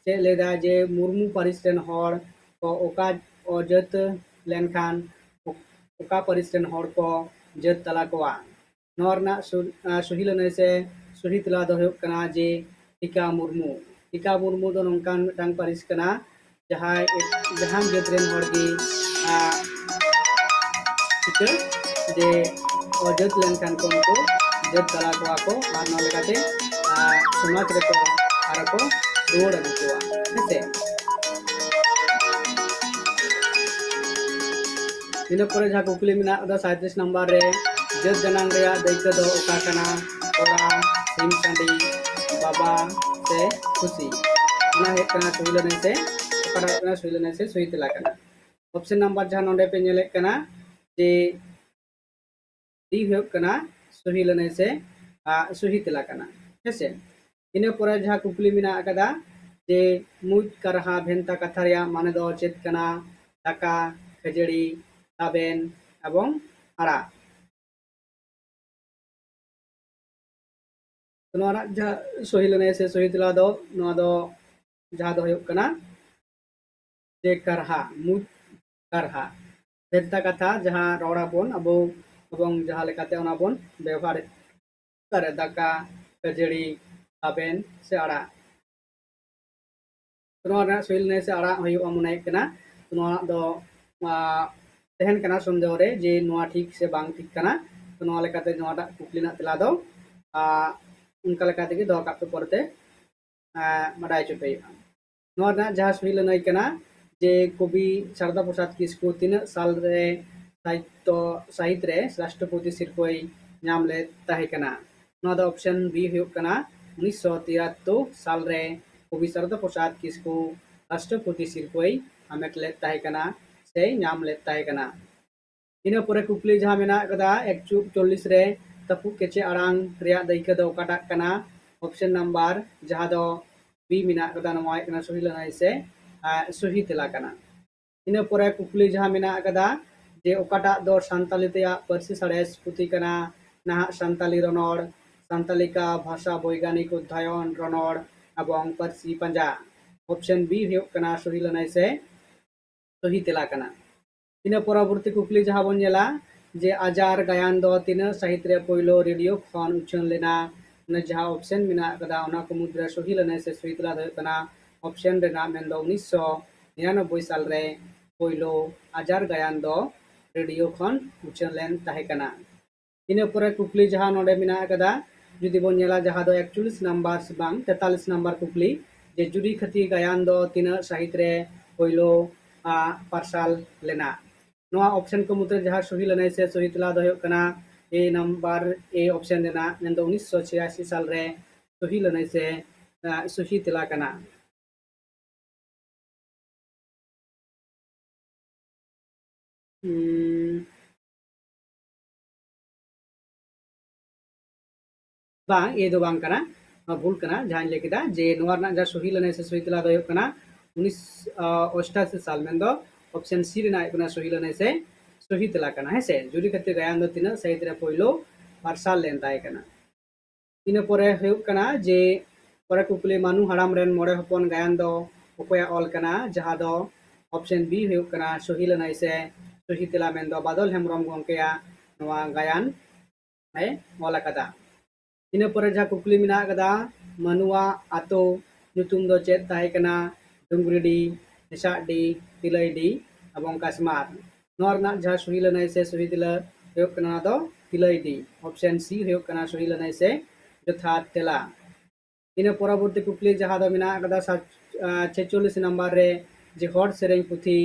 ᱪᱮᱫ ᱞᱟᱹᱭᱫᱟ ᱡᱮ ᱢᱩᱨᱢᱩ ᱯᱟᱹᱨᱤᱥ ᱨᱮᱱ ᱦᱚᱲ ᱠᱚ ᱚᱠᱟ ᱚᱡᱟᱹᱛ ᱞᱮᱱᱠᱷᱟᱱ, ᱚᱠᱟ ᱯᱟᱹᱨᱤᱥ ᱨᱮᱱ ᱦᱚᱲ ᱠᱚ ᱡᱟᱹᱛ ᱛᱟᱞᱟ ᱠᱚᱣᱟ? ᱱᱚᱣᱟ ᱨᱮᱱᱟᱜ ᱥᱩ-, ᱟᱸ, ᱥᱚᱦᱤ ᱞᱟᱹᱱᱟᱹᱭ ᱥᱮ ᱥᱚᱦᱤ ᱛᱮᱞᱟ ᱫᱚ ᱦᱩᱭᱩᱜ ᱠᱟᱱᱟ ᱡᱮ ᱴᱤᱠᱟ ᱢᱩᱨᱢᱩ᱾ ᱴᱤᱠᱟ ᱢᱩᱨᱢᱩ ᱫᱚ ᱱᱚᱝᱠᱟᱱ ᱢᱤᱫᱴᱟᱝ ᱯᱟᱹᱨᱤᱥ ᱠᱟᱱᱟ, ᱡᱟᱦᱟᱸᱭ, ᱡᱟᱦᱟᱸ ᱡᱟᱹᱛ ᱨᱮᱱ ᱦᱚᱲ ᱜᱮ, ᱟᱸ, ᱴᱤᱠᱟ ᱡᱮ ᱚᱡᱟᱹᱛ ᱞᱮᱱᱠᱷᱟᱱ ᱠᱚ ᱩᱱᱠᱩ ᱡᱟᱹᱛ ᱛᱟᱞᱟ ᱠᱚᱣᱟ ᱠᱚ, ᱟᱨ ᱱᱚᱣᱟ ᱞᱮᱠᱟᱛᱮ, ᱟᱸ, ᱥᱚᱢᱟᱡᱽ ᱨᱮᱠᱚ ᱟᱨᱚ ᱠᱚ ᱨᱩᱣᱟᱹᱲ ᱟᱹᱜᱩ ᱠᱚᱣᱟ, ᱦᱮᱸᱥᱮ᱾ ᱤᱱᱟᱹ ᱯᱚᱨᱮ ᱡᱟᱦᱟᱸ ᱠᱩᱠᱞᱤ ᱢᱮᱱᱟᱜ ᱟᱠᱟᱫᱟ ᱥᱟᱸᱭᱛᱨᱤᱥ ᱱᱟᱢᱵᱟᱨ ᱨᱮ, ᱡᱟᱹᱛ ᱡᱟᱱᱟᱝ ᱨᱮᱭᱟᱜ ᱫᱟᱹᱭᱠᱟᱹ ᱫᱚ ᱚᱠᱟ ᱠᱟᱱᱟ? ᱠᱚᱲᱟ, ᱥᱤᱢ ᱥᱟᱺᱰᱤ, ᱵᱟᱵᱟ ᱥᱮ ᱠᱷᱩᱥᱤ? ᱚᱱᱟ ᱦᱩᱭᱩᱜ ᱠᱟᱱᱟ ᱥᱚᱦᱤ ᱞᱟᱹᱱᱟᱹᱭ ᱥᱮ, ᱚᱠᱟᱴᱟᱜ ᱦᱩᱭᱩᱜ ᱠᱟᱱᱟ ᱥᱚᱦᱤ ᱞᱟᱹᱱᱟᱹᱭ ᱥᱮ ᱥᱚᱦᱤ ᱛᱮᱞᱟ ᱠᱟᱱᱟ? Option number ᱡᱟᱦᱟᱸ ᱱᱚᱰᱮ ᱯᱮ ᱧᱮᱞᱮᱫ ᱠᱟᱱᱟ ᱡᱮ D ᱦᱩᱭᱩᱜ ᱠᱟᱱᱟ ᱥᱚᱦᱤ ᱞᱟᱹᱱᱟᱹᱭ ᱥᱮ, ᱟ, ᱥᱚᱦᱤ ᱛᱮᱞᱟ ᱠᱟᱱᱟ, ᱦᱮᱸᱥᱮ᱾ ᱤᱱᱟᱹ ᱯᱚᱨᱮ ᱡᱟᱦᱟᱸ ᱠᱩᱠᱞᱤ ᱢᱮᱱᱟᱜ ᱟᱠᱟᱫᱟ ᱡᱮ ᱢᱩᱸᱡ ᱠᱟᱨᱦᱟ ᱵᱷᱮᱱᱛᱟ ᱠᱟᱛᱷᱟ ᱨᱮᱭᱟᱜ ᱢᱟᱱᱮ ᱫᱚ ᱪᱮᱫ ᱠᱟᱱᱟ? ᱫᱟᱠᱟ, ᱠᱷᱟᱹᱡᱟᱹᱲᱤ, ᱛᱟᱵᱮᱱ ᱮᱵᱚᱝ ᱟᱲᱟᱜ᱾ ᱱᱚᱣᱟ ᱨᱮᱱᱟᱜ ᱡᱟᱦᱟᱸ ᱥᱚᱦᱤ ᱞᱟᱹᱱᱟᱹᱭ ᱥᱮ ᱥᱚᱦᱤ ᱛᱮᱞᱟ ᱫᱚ, ᱱᱚᱣᱟ ᱫᱚ ᱡᱟᱦᱟᱸ ᱫᱚ ᱦᱩᱭᱩᱜ ᱠᱟᱱᱟ ᱡᱮ ᱠᱟᱨᱦᱟ, ᱢᱩᱡ ᱠᱟᱨᱦᱟ, ᱵᱷᱮᱱᱛᱟ ᱠᱟᱛᱷᱟ ᱡᱟᱦᱟᱸ ᱨᱚᱲ ᱟᱵᱚᱱ ᱟᱵᱚ ᱮᱵᱚᱝ ᱡᱟᱦᱟᱸ ᱞᱮᱠᱟᱛᱮ ᱚᱱᱟ ᱵᱚᱱ ᱵᱮᱣᱦᱟᱨ ᱚᱠᱟᱨᱮ ᱫᱟᱠᱟ, ᱠᱷᱟᱹᱡᱟᱹᱲᱤ, ᱛᱟᱵᱮᱱ ᱥᱮ ᱟᱲᱟᱜ᱾ ᱱᱚᱣᱟ ᱨᱮᱱᱟᱜ ᱥᱚᱦᱤ ᱞᱟᱹᱱᱟᱹᱭ ᱥᱮ ᱟᱲᱟᱜ ᱦᱩᱭᱩᱜᱼᱟ ᱢᱚᱱᱮ ᱦᱩᱭᱩᱜ ᱠᱟᱱᱟ᱾ ᱱᱚᱣᱟ ᱫᱚ, ᱟ, ᱛᱟᱦᱮᱱ ᱠᱟᱱᱟ ᱥᱚᱱᱫᱮᱦᱚ ᱨᱮ ᱡᱮ ᱱᱚᱣᱟ ᱴᱷᱤᱠ ᱥᱮ ᱵᱟᱝ ᱴᱷᱤᱠ ᱠᱟᱱᱟ᱾ ᱛᱚ ᱱᱚᱣᱟ ᱞᱮᱠᱟᱛᱮ ᱱᱚᱣᱟᱴᱟᱜ ᱠᱩᱠᱞᱤ ᱨᱮᱱᱟᱜ ᱛᱮᱞᱟ ᱫᱚ, ᱟ, ᱚᱱᱠᱟ ᱞᱮᱠᱟ ᱛᱮᱜᱮ ᱫᱚᱦᱚ ᱠᱟᱜ ᱯᱮ ᱯᱚᱨᱮᱛᱮ, ᱟ, ᱵᱟᱰᱟᱭ ᱦᱚᱪᱚ ᱯᱮ ᱦᱩᱭᱩᱜᱼᱟ᱾ ᱱᱚᱣᱟ ᱨᱮᱱᱟᱜ ᱡᱟᱦᱟᱸ ᱥᱚᱦᱤ ᱞᱟᱹᱱᱟᱹᱭ ᱠᱟᱱᱟ ᱡᱮ ᱠᱚᱵᱤ ᱥᱟᱨᱚᱫᱟ ᱯᱨᱚᱥᱟᱫᱽ ᱠᱤᱥᱠᱩ ᱛᱤᱱᱟᱹᱜ ᱥᱟᱞ ᱨᱮ ᱥᱟᱦᱤᱛᱛᱚ, ᱥᱟᱦᱤᱛ ᱨᱮ ᱨᱟᱥᱴᱨᱚᱯᱚᱛᱤ ᱥᱤᱨᱯᱟᱹᱭ ᱧᱟᱢ ᱞᱮᱫ ᱛᱟᱦᱮᱸ ᱠᱟᱱᱟ? ᱱᱚᱣᱟ ᱫᱚ option B ᱦᱩᱭᱩᱜ ᱠᱟᱱᱟ ᱩᱱᱤᱥᱥᱚ ᱛᱤᱭᱟᱛᱛᱳᱨ ᱥᱟᱞ ᱨᱮ ᱠᱚᱵᱤ ᱥᱟᱨᱚᱫᱟ ᱯᱨᱚᱥᱟᱫᱽ ᱠᱤᱥᱠᱩ ᱨᱟᱥᱴᱨᱚᱯᱚᱛᱤ ᱥᱤᱨᱯᱟᱹᱭ ᱦᱟᱢᱮᱴ ᱞᱮᱫ ᱛᱟᱦᱮᱸ ᱠᱟᱱᱟ ᱥᱮ ᱧᱟᱢ ᱞᱮᱫ ᱛᱟᱦᱮᱸ ᱠᱟᱱᱟ᱾ ᱤᱱᱟᱹ ᱯᱚᱨᱮ ᱠᱩᱠᱞᱤ ᱡᱟᱦᱟᱸ ᱢᱮᱱᱟᱜ ᱟᱠᱟᱫᱟ, ᱮᱠᱪᱩ-, ᱪᱚᱞᱞᱤᱥ ᱨᱮ ᱛᱟᱹᱯᱩᱜ ᱠᱮᱪᱮ ᱟᱲᱟᱝ ᱨᱮᱭᱟᱜ ᱫᱟᱹᱭᱠᱟᱹ ᱫᱚ ᱚᱠᱟᱴᱟᱜ ᱠᱟᱱᱟ? Option number ᱡᱟᱦᱟᱸ ᱫᱚ B ᱢᱮᱱᱟᱜ ᱟᱠᱟᱫᱟ, ᱱᱚᱣᱟ ᱦᱩᱭᱩᱜ ᱠᱟᱱᱟ ᱥᱚᱦᱤ ᱞᱟᱹᱱᱟᱹᱭ ᱥᱮ, ᱟᱨ ᱥᱚᱦᱤ ᱛᱮᱞᱟ ᱠᱟᱱᱟ᱾ ᱤᱱᱟᱹ ᱯᱚᱨᱮ ᱠᱩᱠᱞᱤ ᱡᱟᱦᱟᱸ ᱢᱮᱱᱟᱜ ᱟᱠᱟᱫᱟ ᱡᱮ ᱚᱠᱟᱴᱟᱜ ᱫᱚ ᱥᱟᱱᱛᱟᱞᱤ ᱛᱮᱭᱟᱜ ᱯᱟᱹᱨᱥᱤ ᱥᱟᱬᱮᱥ ᱯᱩᱛᱷᱤ ᱠᱟᱱᱟ? ᱱᱟᱦᱟᱜ ᱥᱟᱱᱛᱟᱞᱤ ᱨᱚᱱᱚᱲ, ᱥᱟᱱᱛᱟᱞᱤ ᱠᱟ ᱵᱷᱟᱥᱟ ᱵᱳᱭᱜᱟᱱᱤᱠ ᱚᱫᱽᱫᱷᱟᱭᱚᱱ ᱨᱚᱱᱚᱲ ᱮᱵᱚᱝ ᱯᱟᱹᱨᱥᱤ ᱯᱟᱸᱡᱟ᱾ Option B ᱦᱩᱭᱩᱜ ᱠᱟᱱᱟ ᱥᱚᱦᱤ ᱞᱟᱹᱱᱟᱹᱭ ᱥᱮ ᱥᱚᱦᱤ ᱛᱮᱞᱟ ᱠᱟᱱᱟ᱾ ᱤᱱᱟᱹ ᱯᱚᱨᱚᱵᱚᱨᱛᱤ ᱠᱩᱠᱞᱤ ᱡᱟᱦᱟᱸ ᱵᱚᱱ ᱧᱮᱞᱟ ᱡᱮ ᱟᱡᱟᱨ ᱜᱟᱭᱟᱱ ᱫᱚ ᱛᱤᱱᱟᱹᱜ ᱥᱟᱹᱦᱤᱛ ᱨᱮ ᱯᱳᱭᱞᱳ ᱨᱮᱰᱤᱭᱳ ᱠᱷᱚᱱ ᱩᱪᱷᱟᱹᱱ ᱞᱮᱱᱟ? ᱚᱱᱟ ᱡᱟᱦᱟᱸ option ᱢᱮᱱᱟᱜ ᱟᱠᱟᱫᱟ, ᱚᱱᱟ ᱠᱚ ᱢᱩᱫᱽᱨᱮ ᱥᱚᱦᱤ ᱞᱟᱹᱱᱟᱹᱭ ᱥᱮ ᱥᱚᱦᱤ ᱛᱮᱞᱟ ᱫᱚ ᱦᱩᱭᱩᱜ ᱠᱟᱱᱟ option ᱨᱮᱱᱟᱜ, ᱢᱮᱱᱫᱚ ᱩᱱᱤᱥᱥᱚ ᱱᱤᱨᱟᱱᱚᱵᱵᱳᱭ ᱥᱟᱞ ᱨᱮ ᱯᱳᱭᱞᱳ ᱟᱡᱟᱨ ᱜᱟᱭᱟᱱ ᱫᱚ ᱨᱮᱰᱤᱭᱳ ᱠᱷᱚᱱ ᱩᱪᱷᱟᱹᱱ ᱞᱮᱱ ᱛᱟᱦᱮᱸ ᱠᱟᱱᱟ᱾ ᱤᱱᱟᱹ ᱯᱚᱨᱮ ᱠᱩᱠᱞᱤ ᱡᱟᱦᱟᱸ ᱱᱚᱰᱮ ᱢᱮᱱᱟᱜ ᱟᱠᱟᱫᱟ, ᱡᱩᱫᱤ ᱵᱚᱱ ᱧᱮᱞᱟ, ᱡᱟᱦᱟᱸ ᱫᱚ ᱮᱠᱪᱚᱞᱞᱤᱥ ᱱᱟᱢᱵᱟᱨ ᱥᱮ ᱵᱟᱝ ᱛᱮᱛᱟᱞᱤᱥ ᱱᱟᱢᱵᱟᱨ ᱠᱩᱠᱞᱤ, ᱡᱮ ᱡᱩᱨᱤ ᱠᱷᱟᱹᱛᱤ ᱜᱟᱭᱟᱱ ᱫᱚ ᱛᱤᱱᱟᱹᱜ ᱥᱟᱹᱦᱤᱛ ᱨᱮ ᱯᱳᱭᱞᱳ, ᱟ, ᱯᱟᱨᱥᱟᱞ ᱞᱮᱱᱟ? ᱱᱚᱣᱟ option ᱠᱚ ᱢᱩᱫᱽᱨᱮ ᱡᱟᱦᱟᱸ ᱥᱚᱦᱤ ᱞᱟᱹᱱᱟᱹᱭ ᱥᱮ ᱥᱚᱦᱤ ᱛᱮᱞᱟ ᱫᱚ ᱦᱩᱭᱩᱜ ᱠᱟᱱᱟ A ᱱᱟᱢᱵᱟᱨ, A option ᱨᱮᱱᱟᱜ, ᱢᱮᱱᱫᱚ ᱩᱱᱤᱥᱥᱚ ᱪᱷᱤᱭᱟᱥᱤ ᱥᱟᱞ ᱨᱮ ᱥᱚᱦᱤ ᱞᱟᱹᱱᱟᱹᱭ ᱥᱮ, ᱟ, ᱥᱚᱦᱤ ᱛᱮᱞᱟ ᱠᱟᱱᱟ᱾ ᱩᱸ, ᱵᱟᱝ, A ᱫᱚ ᱵᱟᱝ ᱠᱟᱱᱟ, ᱱᱚᱣᱟ ᱵᱷᱩᱞ ᱠᱟᱱᱟ᱾ ᱡᱟᱦᱟᱸᱧ ᱞᱟᱹᱭ ᱠᱮᱫᱟ ᱡᱮ ᱱᱚᱣᱟ ᱨᱮᱱᱟᱜ ᱡᱟᱦᱟᱸ ᱥᱚᱦᱤ ᱞᱟᱹᱱᱟᱹᱭ ᱥᱮ ᱥᱚᱦᱤ ᱛᱮᱞᱟ ᱫᱚ ᱦᱩᱭᱩᱜ ᱠᱟᱱᱟ ᱩᱱᱤᱥ, ᱟ, ᱚᱥᱴᱟᱥᱤ ᱥᱟᱞ, ᱢᱮᱱᱫᱚ option C ᱨᱮᱱᱟᱜ ᱦᱩᱭᱩᱜ ᱠᱟᱱᱟ ᱥᱚᱦᱤ ᱞᱟᱹᱱᱟᱹᱭ ᱥᱮ ᱥᱚᱦᱤ ᱛᱮᱞᱟ ᱠᱟᱱᱟ, ᱦᱮᱸ ᱥᱮ? ᱡᱩᱨᱤ ᱠᱷᱟᱹᱛᱤ ᱜᱟᱭᱟᱱ ᱫᱚ ᱛᱤᱱᱟᱹᱜ ᱥᱟᱹᱦᱤᱛ ᱨᱮ ᱯᱳᱭᱞᱳ ᱯᱟᱨᱥᱟᱞ ᱞᱮᱱ ᱛᱟᱦᱮᱸ ᱠᱟᱱᱟ? ᱤᱱᱟᱹ ᱯᱚᱨᱮ ᱦᱩᱭᱩᱜ ᱠᱟᱱᱟ ᱡᱮ ᱯᱚᱨᱮ ᱠᱩᱠᱞᱤ, ᱢᱟᱹᱱᱩ ᱦᱟᱲᱟᱢ ᱨᱮᱱ ᱢᱚᱬᱮ ᱦᱚᱯᱚᱱ ᱜᱟᱭᱟᱱ ᱫᱚ ᱚᱠᱚᱭᱟᱜ ᱚᱞ ᱠᱟᱱᱟ? ᱡᱟᱦᱟᱸ ᱫᱚ ᱚᱯᱥᱮᱱ ᱵᱤ ᱦᱩᱭᱩᱜ ᱠᱟᱱᱟ ᱥᱚᱦᱤ ᱞᱟᱹᱱᱟᱹᱭ ᱥᱮ ᱥᱚᱦᱤ ᱛᱮᱞᱟ, ᱢᱮᱱᱫᱚ ᱵᱟᱫᱚᱞ ᱦᱮᱢᱵᱨᱚᱢ ᱜᱚᱢᱠᱮᱭᱟᱜ ᱱᱚᱣᱟ ᱜᱟᱭᱟᱱ ᱮ ᱚᱞ ᱟᱠᱟᱫᱟ᱾ ᱤᱱᱟᱹ ᱯᱚᱨᱮ ᱡᱟᱦᱟᱸ ᱠᱩᱠᱞᱤ ᱢᱮᱱᱟᱜ ᱟᱠᱟᱫᱟ, ᱢᱟᱹᱱᱩᱣᱟᱜ ᱟᱛᱳ ᱧᱩᱛᱩᱢ ᱫᱚ ᱪᱮᱫ ᱛᱟᱦᱮᱸ ᱠᱟᱱᱟ? ᱰᱩᱝᱜᱽᱨᱤᱰᱤ, ᱦᱮᱥᱟᱜᱰᱤ, ᱛᱤᱞᱟᱹᱭᱰᱤ ᱮᱵᱚᱝ ᱠᱟᱥᱢᱟᱨ᱾ ᱱᱚᱣᱟ ᱨᱮᱱᱟᱜ ᱡᱟᱦᱟᱸ ᱥᱚᱦᱤ ᱞᱟᱹᱱᱟᱹᱭ ᱥᱮ ᱥᱚᱦᱤ ᱛᱮᱞᱟ ᱦᱩᱭᱩᱜ ᱠᱟᱱᱟ ᱚᱱᱟ ᱫᱚ ᱛᱤᱞᱟᱹᱭᱰᱤ᱾ ᱚᱯᱥᱮᱱ ᱥᱤ ᱦᱩᱭᱩᱜ ᱠᱟᱱᱟ ᱥᱚᱦᱤ ᱞᱟᱹᱱᱟᱹᱭ ᱥᱮ ᱡᱚᱛᱷᱟᱛ ᱛᱮᱞᱟ᱾ ᱤᱱᱟᱹ ᱯᱚᱨᱚᱵᱚᱨᱛᱤ ᱠᱩᱠᱞᱤ ᱡᱟᱦᱟᱸ ᱫᱚ ᱢᱮᱱᱟᱜ ᱟᱠᱟᱫᱟ ᱥᱟᱛ-, ᱟᱸ, ᱪᱷᱮᱪᱚᱞᱞᱤᱥ ᱱᱟᱢᱵᱟᱨ ᱨᱮ, ᱡᱮ ᱦᱚᱲ ᱥᱮᱨᱮᱧ ᱯᱩᱛᱷᱤ,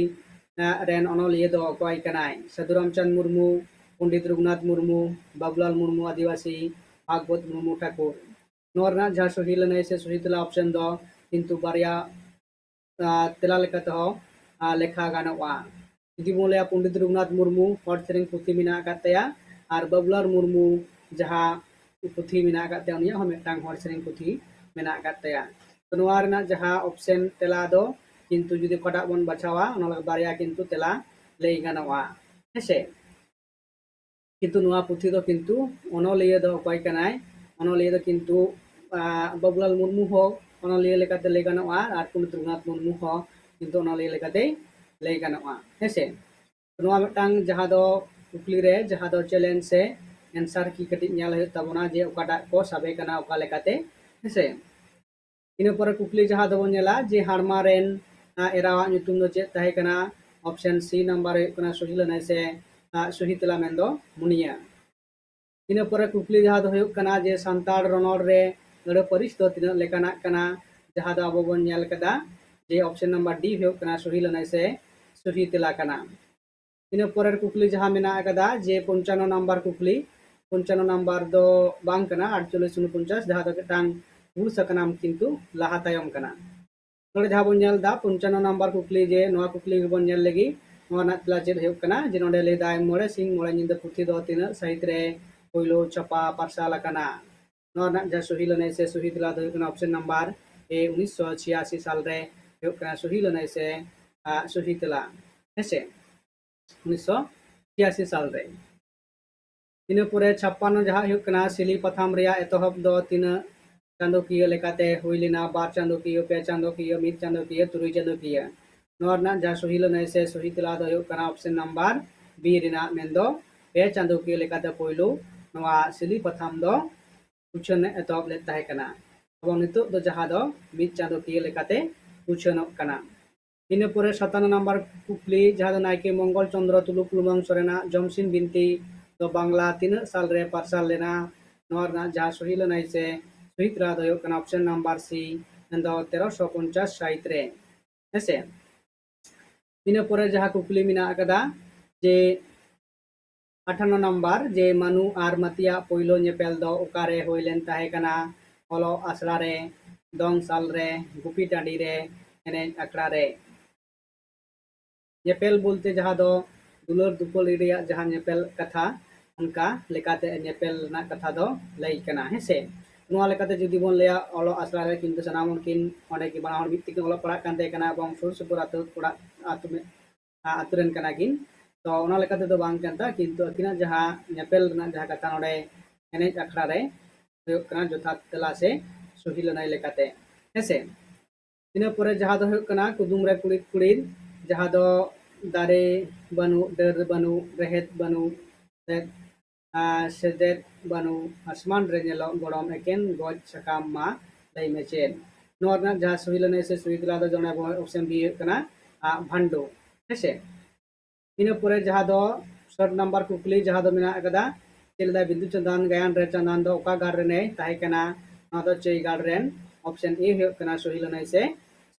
ᱟᱸ, ᱨᱮᱱ ᱚᱱᱚᱞᱤᱭᱟᱹ ᱫᱚ ᱚᱠᱚᱭ ᱠᱟᱱᱟᱭ? ᱥᱟᱹᱫᱷᱩ ᱨᱟᱢᱪᱟᱸᱫᱽ ᱢᱩᱨᱢᱩ, ᱯᱚᱱᱰᱤᱛ ᱨᱚᱜᱷᱩᱱᱟᱛᱷ ᱢᱩᱨᱢᱩ, ᱵᱟᱵᱩᱞᱟᱞ ᱢᱩᱨᱢᱩ ᱟᱹᱫᱤᱵᱟᱹᱥᱤ, ᱵᱷᱟᱜᱽᱵᱚᱛ ᱢᱩᱨᱢᱩ ᱴᱷᱟᱠᱩᱨ᱾ ᱱᱚᱣᱟ ᱨᱮᱱᱟᱜ ᱡᱟᱦᱟᱸ ᱥᱚᱦᱤ ᱞᱟᱹᱱᱟᱹᱭ ᱥᱮ ᱥᱚᱦᱤ ᱛᱮᱞᱟ ᱚᱯᱥᱮᱱ ᱫᱚ ᱠᱤᱱᱛᱩ ᱵᱟᱨᱭᱟ, ᱟᱸ, ᱛᱮᱞᱟ ᱞᱮᱠᱟ ᱛᱮᱦᱚᱸ, ᱟᱸ, ᱞᱮᱠᱷᱟ ᱜᱟᱱᱚᱜᱼᱟ᱾ ᱡᱩᱫᱤ ᱵᱚᱱ ᱞᱟᱹᱭᱟ ᱯᱚᱱᱰᱤᱛ ᱨᱚᱜᱷᱩᱱᱟᱛᱷ ᱢᱩᱨᱢᱩ ᱦᱚᱲ ᱥᱮᱨᱮᱧ ᱯᱩᱛᱷᱤ ᱢᱮᱱᱟᱜ ᱟᱠᱟᱫ ᱛᱟᱭᱟ ᱟᱨ ᱵᱟᱵᱩᱞᱟᱞ ᱢᱩᱨᱢᱩ ᱡᱟᱦᱟᱸ ᱯᱩᱛᱷᱤ ᱢᱮᱱᱟᱜ ᱟᱠᱟᱫ ᱛᱟᱭᱟ, ᱩᱱᱤᱭᱟᱜ ᱦᱚᱸ ᱢᱤᱫᱴᱟᱝ ᱦᱚᱲ ᱥᱮᱨᱮᱧ ᱯᱩᱛᱷᱤ ᱢᱮᱱᱟᱜ ᱟᱠᱟᱫ ᱛᱟᱭᱟ᱾ ᱛᱚ ᱱᱚᱣᱟ ᱨᱮᱱᱟᱜ ᱡᱟᱦᱟᱸ ᱚᱯᱥᱮᱱ ᱛᱮᱞᱟ ᱫᱚ ᱠᱤᱱᱛᱩ ᱡᱩᱫᱤ ᱚᱠᱟᱴᱟᱜ ᱵᱚᱱ ᱵᱟᱪᱷᱟᱣᱟ, ᱚᱱᱟ ᱞᱟᱹᱜᱤᱫ ᱵᱟᱨᱭᱟ ᱠᱤᱱᱛᱩ ᱛᱮᱞᱟ ᱞᱟᱹᱭ ᱜᱟᱱᱚᱜᱼᱟ, ᱦᱮᱸᱥᱮ? ᱠᱤᱱᱛᱩ ᱱᱚᱣᱟ ᱯᱩᱛᱷᱤ ᱫᱚ ᱠᱤᱱᱛᱩ ᱚᱱᱚᱞᱤᱭᱟᱹ ᱫᱚ ᱚᱠᱚᱭ ᱠᱟᱱᱟᱭ? ᱚᱱᱚᱞᱤᱭᱟᱹ ᱫᱚ ᱠᱤᱱᱛᱩ, ᱟᱸ, ᱵᱟᱵᱩᱞᱟᱞ ᱢᱩᱨᱢᱩ ᱦᱚᱸ ᱚᱱᱚᱞᱤᱭᱟᱹ ᱞᱮᱠᱟᱛᱮ ᱞᱟᱹᱭ ᱜᱟᱱᱚᱜᱼᱟ ᱟᱨ ᱯᱚᱱᱰᱤᱛ ᱨᱚᱜᱷᱩᱱᱟᱛᱷ ᱢᱩᱨᱢᱩ ᱦᱚᱸ ᱠᱤᱱᱛᱩ ᱚᱱᱚᱞᱤᱭᱟᱹ ᱞᱮᱠᱟᱛᱮ ᱞᱟᱹᱭ ᱜᱟᱱᱚᱜᱼᱟ, ᱦᱮᱸᱥᱮ? ᱱᱚᱣᱟ ᱢᱤᱫᱴᱟᱝ ᱡᱟᱦᱟᱸ ᱫᱚ ᱠᱩᱠᱞᱤ ᱨᱮ ᱡᱟᱦᱟᱸ ᱫᱚ challenge ᱥᱮ answer key ᱠᱟᱹᱴᱤᱡ ᱧᱮᱞ ᱦᱩᱭᱩᱜ ᱛᱟᱵᱚᱱᱟ ᱡᱮ ᱚᱠᱟᱴᱟᱜ ᱠᱚ ᱥᱟᱵᱮ ᱠᱟᱱᱟ ᱚᱠᱟ ᱞᱮᱠᱟᱛᱮ, ᱦᱮᱸᱥᱮ? ᱤᱱᱟᱹ ᱯᱚᱨᱮ ᱠᱩᱠᱞᱤ ᱡᱟᱦᱟᱸ ᱫᱚᱵᱚᱱ ᱧᱮᱞᱟ ᱡᱮ ᱦᱟᱲᱢᱟ ᱨᱮᱱ, ᱟᱸ, ᱮᱨᱟᱣᱟᱜ ᱧᱩᱛᱩᱢ ᱫᱚ ᱪᱮᱫ ᱛᱟᱦᱮᱸ ᱠᱟᱱᱟ? ᱚᱯᱥᱮᱱ ᱥᱤ ᱱᱟᱢᱵᱟᱨ ᱦᱩᱭᱩᱜ ᱠᱟᱱᱟ ᱥᱚᱦᱤ ᱞᱟᱹᱱᱟᱹᱭ ᱥᱮ, ᱟᱸ, ᱥᱚᱦᱤ ᱛᱮᱞᱟ ᱢᱮᱱᱫᱚ ᱢᱩᱱᱤᱭᱟᱹ᱾ ᱤᱱᱟᱹ ᱯᱚᱨᱮ ᱠᱩᱠᱞᱤ ᱡᱟᱦᱟᱸ ᱫᱚ ᱦᱩᱭᱩᱜ ᱠᱟᱱᱟ ᱡᱮ ᱥᱟᱱᱛᱟᱲ ᱨᱚᱱᱚᱲ ᱨᱮ ᱟᱹᱲᱟᱹ ᱯᱟᱹᱨᱤᱥ ᱫᱚ ᱛᱤᱱᱟᱹᱜ ᱞᱮᱠᱟᱱᱟᱜ ᱠᱟᱱᱟ? ᱡᱟᱦᱟᱸ ᱫᱚ ᱟᱵᱚ ᱵᱚᱱ ᱧᱮᱞ ᱠᱟᱫᱟ ᱡᱮ ᱚᱯᱥᱮᱱ ᱱᱟᱢᱵᱟᱨ ᱰᱤ ᱦᱩᱭᱩᱜ ᱠᱟᱱᱟ ᱥᱚᱦᱤ ᱞᱟᱹᱱᱟᱹᱭ ᱥᱮ ᱥᱚᱦᱤ ᱛᱮᱞᱟ ᱠᱟᱱᱟ᱾ ᱤᱱᱟᱹ ᱯᱚᱨᱮᱨ ᱠᱩᱠᱞᱤ ᱡᱟᱦᱟᱸ ᱢᱮᱱᱟᱜ ᱟᱠᱟᱫᱟ ᱡᱮ ᱯᱚᱧᱪᱟᱱᱱᱚ ᱱᱟᱢᱵᱟᱨ ᱠᱩᱠᱞᱤ, ᱯᱚᱧᱪᱟᱱᱱᱚ ᱱᱟᱢᱵᱟᱨ ᱫᱚ ᱵᱟᱝ ᱠᱟᱱᱟ, ᱟᱴᱪᱚᱞᱞᱤᱥ ᱩᱱᱩᱯᱚᱧᱪᱟᱥ, ᱡᱟᱦᱟᱸ ᱫᱚ ᱢᱤᱫᱴᱟᱝ ᱦᱩᱲ ᱥᱟᱠᱱᱟᱢ ᱠᱤᱱᱛᱩ ᱞᱟᱦᱟ ᱛᱟᱭᱚᱢ ᱠᱟᱱᱟ᱾ ᱱᱚᱰᱮ ᱡᱟᱦᱟᱸ ᱵᱚᱱ ᱧᱮᱞ ᱮᱫᱟ ᱯᱚᱧᱪᱟᱱᱱᱚ ᱱᱟᱢᱵᱟᱨ ᱠᱩᱠᱞᱤ, ᱡᱮ ᱱᱚᱣᱟ ᱠᱩᱠᱞᱤ ᱜᱮᱵᱚᱱ ᱧᱮᱞ ᱞᱮᱜᱮ, ᱱᱚᱣᱟ ᱨᱮᱱᱟᱜ ᱛᱮᱞᱟ ᱪᱮᱫ ᱦᱩᱭᱩᱜ ᱠᱟᱱᱟ? ᱡᱮ ᱱᱚᱰᱮ ᱞᱟᱹᱭ ᱫᱟᱭ ᱢᱚᱬᱮ ᱥᱤᱧ ᱢᱚᱬᱮ ᱧᱤᱫᱟᱹ ᱯᱩᱛᱷᱤ ᱫᱚ ᱛᱤᱱᱟᱹᱜ ᱥᱟᱹᱦᱤᱛ ᱨᱮ ᱯᱳᱭᱞᱳ ᱪᱷᱟᱯᱟ ᱯᱟᱨᱥᱟᱞ ᱟᱠᱟᱱᱟ? ᱱᱚᱣᱟ ᱨᱮᱱᱟᱜ ᱡᱟᱦᱟᱸ ᱥᱚᱦᱤ ᱞᱟᱹᱱᱟᱹᱭ ᱥᱮ ᱥᱚᱦᱤ ᱛᱮᱞᱟ ᱫᱚ ᱦᱩᱭᱩᱜ ᱠᱟᱱᱟ ᱚᱯᱥᱮᱱ ᱱᱟᱢᱵᱟᱨ ᱮ, ᱩᱱᱤᱥᱥᱚ ᱪᱷᱤᱭᱟᱥᱤ ᱥᱟᱞ ᱨᱮ ᱦᱩᱭᱩᱜ ᱠᱟᱱᱟ ᱥᱚᱦᱤ ᱞᱟᱹᱱᱟᱹᱭ ᱥᱮ, ᱟᱜ, ᱥᱚᱦᱤ ᱛᱮᱞᱟ, ᱦᱮᱸᱥᱮ, ᱩᱱᱤᱥᱥᱚ ᱪᱷᱤᱭᱟᱥᱤ ᱥᱟᱞ ᱨᱮ᱾ ᱤᱱᱟᱹ ᱯᱚᱨᱮ ᱪᱷᱟᱯᱯᱟᱱᱱᱚ ᱡᱟᱦᱟᱸ ᱦᱩᱭᱩᱜ ᱠᱟᱱᱟ ᱥᱤᱞᱤ ᱯᱟᱛᱷᱟᱢ ᱨᱮᱭᱟᱜ ᱮᱛᱚᱦᱚᱵ ᱫᱚ ᱛᱤᱱᱟᱹᱜ ᱪᱟᱸᱫᱳᱠᱤᱭᱟᱹ ᱞᱮᱠᱟᱛᱮ ᱦᱩᱭ ᱞᱮᱱᱟ? ᱵᱟᱨ ᱪᱟᱸᱫᱳᱠᱤᱭᱟᱹ, ᱯᱮ ᱪᱟᱸᱫᱳᱠᱤᱭᱟᱹ, ᱢᱤᱫ ᱪᱟᱸᱫᱳᱠᱤᱭᱟᱹ, ᱛᱩᱨᱩᱭ ᱪᱟᱸᱫᱳᱠᱤᱭᱟᱹ᱾ ᱱᱚᱣᱟ ᱨᱮᱱᱟᱜ ᱡᱟᱦᱟᱸ ᱥᱚᱦᱤ ᱞᱟᱹᱱᱟᱹᱭ ᱥᱮ ᱥᱚᱦᱤ ᱛᱮᱞᱟ ᱫᱚ ᱦᱩᱭᱩᱜ ᱠᱟᱱᱟ option number B ᱨᱮᱱᱟᱜ, ᱢᱮᱱᱫᱚ ᱯᱮ ᱪᱟᱸᱫᱳᱠᱤᱭᱟᱹ ᱞᱮᱠᱟᱛᱮ ᱯᱳᱭᱞᱳ ᱱᱚᱣᱟ ᱥᱤᱞᱤ ᱯᱟᱛᱷᱟᱢ ᱫᱚ ᱩᱪᱷᱟᱹᱱ ᱮ ᱮᱛᱚᱦᱚᱵ ᱞᱮᱫ ᱛᱟᱦᱮᱸ ᱠᱟᱱᱟ᱾ ᱮᱵᱚᱝ ᱱᱤᱛᱚᱜ ᱫᱚ ᱡᱟᱦᱟᱸ ᱫᱚ ᱢᱤᱫ ᱪᱟᱸᱫᱳᱠᱤᱭᱟᱹ ᱞᱮᱠᱟᱛᱮ ᱩᱪᱷᱟᱹᱱᱚᱜ ᱠᱟᱱᱟ᱾ ᱤᱱᱟᱹ ᱯᱚᱨᱮ ᱥᱟᱛᱟᱱᱱᱚ ᱱᱟᱢᱵᱟᱨ ᱠᱩᱠᱞᱤ, ᱡᱟᱦᱟᱸ ᱫᱚ ᱱᱟᱭᱠᱮ ᱢᱚᱝᱜᱚᱞ ᱪᱚᱸᱫᱽᱨᱚ ᱛᱩᱞᱩᱠ ᱞᱩᱢᱟᱹᱝ ᱥᱚᱨᱮᱱᱟᱜ ᱡᱚᱢᱥᱤᱢ ᱵᱤᱱᱛᱤ ᱫᱚ ᱵᱟᱝᱞᱟ ᱛᱤᱱᱟᱹᱜ ᱥᱟᱞᱨᱮ ᱯᱟᱨᱥᱟᱞ ᱞᱮᱱᱟ? ᱱᱚᱣᱟ ᱨᱮᱱᱟᱜ ᱡᱟᱦᱟᱸ ᱥᱚᱦᱤ ᱞᱟᱹᱱᱟᱹᱭ ᱥᱮ ᱥᱚᱦᱤ ᱛᱮᱞᱟ ᱫᱚ ᱦᱩᱭᱩᱜ ᱠᱟᱱᱟ option number C, ᱢᱮᱱᱫᱚ ᱛᱮᱨᱚᱥᱚ ᱯᱚᱧᱪᱟᱥ ᱥᱟᱹᱦᱤᱛ ᱨᱮ᱾ ᱦᱮᱸᱥᱮ? ᱤᱱᱟᱹ ᱯᱚᱨᱮ ᱡᱟᱦᱟᱸ ᱠᱩᱠᱞᱤ ᱢᱮᱱᱟᱜ ᱟᱠᱟᱫᱟ ᱡᱮ ᱟᱴᱷᱟᱱᱱᱚ ᱱᱟᱢᱵᱟᱨ, ᱡᱮ ᱢᱟᱱᱩ ᱟᱨ ᱢᱟᱹᱛᱤᱭᱟᱜ ᱯᱳᱭᱞᱳ ᱧᱮᱯᱮᱞ ᱫᱚ ᱚᱠᱟᱨᱮ ᱦᱩᱭ ᱞᱮᱱ ᱛᱟᱦᱮᱸ ᱠᱟᱱᱟ? ᱚᱞᱚᱜ ᱟᱥᱲᱟ ᱨᱮ, ᱫᱚᱝ ᱥᱟᱞ ᱨᱮ, ᱜᱩᱯᱤ ᱴᱟᱺᱰᱤ ᱨᱮ, ᱮᱱᱮᱡ ᱟᱠᱷᱲᱟ ᱨᱮ᱾ ᱧᱮᱯᱮᱞ ᱵᱚᱞᱛᱮ ᱡᱟᱦᱟᱸ ᱫᱚ ᱫᱩᱞᱟᱹᱲ ᱫᱩᱯᱟᱹᱞ ᱨᱮᱭᱟᱜ ᱡᱟᱦᱟᱸ ᱧᱮᱯᱮᱞ ᱠᱟᱛᱷᱟ, ᱚᱱᱠᱟ ᱞᱮᱠᱟᱛᱮ ᱧᱮᱯᱮᱞ ᱨᱮᱱᱟᱜ ᱠᱟᱛᱷᱟ ᱫᱚ ᱞᱟᱹᱭ ᱠᱟᱱᱟ, ᱦᱮᱸᱥᱮ? ᱱᱚᱣᱟ ᱞᱮᱠᱟᱛᱮ ᱡᱩᱫᱤ ᱵᱚᱱ ᱞᱟᱹᱭᱟ, ᱚᱞᱚᱜ ᱟᱥᱲᱟ ᱨᱮ ᱠᱤᱱᱛᱩ ᱥᱟᱱᱟᱢ ᱦᱚᱲ ᱠᱤᱱ, ᱚᱸᱰᱮ ᱠᱤ ᱵᱟᱱᱟ ᱦᱚᱲ ᱢᱤᱫ ᱛᱮᱠᱤᱱ ᱚᱞᱚᱜ ᱯᱟᱲᱦᱟᱜ ᱠᱟᱱ ᱛᱟᱦᱮᱸ ᱠᱟᱱᱟ ᱮᱵᱚᱝ ᱥᱩᱨ ᱥᱩᱯᱩᱨ ᱟᱹᱛᱩ ᱚᱲᱟᱜ, ᱟᱹᱛᱩ ᱢᱮ-, ᱟ-, ᱟᱹᱛᱩ ᱨᱮᱱ ᱠᱟᱱᱟ ᱠᱤᱱ᱾ ᱛᱚ ᱚᱱᱟ ᱞᱮᱠᱟ ᱛᱮᱫᱚ ᱵᱟᱝ ᱠᱟᱱ ᱛᱟᱦᱮᱸ, ᱠᱤᱱᱛᱩ ᱟᱹᱠᱤᱱᱟᱜ ᱡᱟᱦᱟᱸ ᱧᱮᱯᱮᱞ ᱨᱮᱱᱟᱜ ᱡᱟᱦᱟᱸ ᱠᱟᱛᱷᱟ ᱱᱚᱰᱮ ᱮᱱᱮᱡ ᱟᱠᱷᱲᱟ ᱨᱮ ᱦᱩᱭᱩᱜ ᱠᱟᱱᱟ ᱡᱚᱛᱷᱟᱛ ᱛᱮᱞᱟ ᱥᱮ ᱥᱚᱦᱤ ᱞᱟᱹᱱᱟᱹᱭ ᱞᱮᱠᱟᱛᱮ, ᱦᱮᱸᱥᱮ? ᱤᱱᱟᱹ ᱯᱚᱨᱮ ᱡᱟᱦᱟᱸ ᱫᱚ ᱦᱩᱭᱩᱜ ᱠᱟᱱᱟ ᱠᱩᱫᱩᱢ ᱨᱮ ᱠᱩᱲᱤᱫ ᱠᱩᱲᱤᱫ, ᱡᱟᱦᱟᱸ ᱫᱚ ᱫᱟᱨᱮ ᱵᱟᱹᱱᱩᱜ, ᱰᱟᱹᱨ ᱵᱟᱹᱱᱩᱜ, ᱨᱮᱦᱮᱫ ᱵᱟᱹᱱᱩᱜ, ᱥᱮᱫ, ᱟᱨ ᱥᱮᱫᱮᱫ ᱵᱟᱹᱱᱩᱜ, ᱟᱥᱢᱟᱱ ᱨᱮ ᱧᱮᱞᱚᱜ ᱜᱚᱲᱚᱢ ᱮᱠᱮᱱ ᱜᱚᱡ ᱥᱟᱠᱟᱢ ᱢᱟ, ᱞᱟᱹᱭ ᱢᱮ ᱪᱮᱫ? ᱱᱚᱣᱟ ᱨᱮᱱᱟᱜ ᱡᱟᱦᱟᱸ ᱥᱚᱦᱤ ᱞᱟᱹᱱᱟᱹᱭ ᱥᱮ ᱥᱚᱦᱤ ᱛᱮᱞᱟ ᱫᱚ ᱚᱱᱟ option B ᱦᱩᱭᱩᱜ ᱠᱟᱱᱟ, ᱟ, ᱵᱷᱟᱱᱰᱳ, ᱦᱮᱸᱥᱮ? ᱤᱱᱟᱹ ᱯᱚᱨᱮ ᱡᱟᱦᱟᱸ ᱫᱚ ᱥᱟᱴ ᱱᱟᱢᱵᱟᱨ ᱠᱩᱠᱞᱤ ᱡᱟᱦᱟᱸ ᱫᱚ ᱢᱮᱱᱟᱜ ᱟᱠᱟᱫᱟ, ᱪᱮᱫ ᱞᱮᱫᱟᱭ ᱵᱤᱫᱩ ᱪᱟᱸᱫᱟᱱ ᱜᱟᱭᱟᱱ ᱨᱮ ᱪᱟᱸᱫᱟᱱ ᱫᱚ ᱚᱠᱟ ᱜᱟᱲ ᱨᱮᱱᱮ ᱛᱟᱦᱮᱸ ᱠᱟᱱᱟ? ᱱᱚᱣᱟ ᱫᱚ ᱪᱟᱹᱭ ᱜᱟᱲ ᱨᱮᱱ᱾ Option A ᱦᱩᱭᱩᱜ ᱠᱟᱱᱟ ᱥᱚᱦᱤ ᱞᱟᱹᱱᱟᱹᱭ ᱥᱮ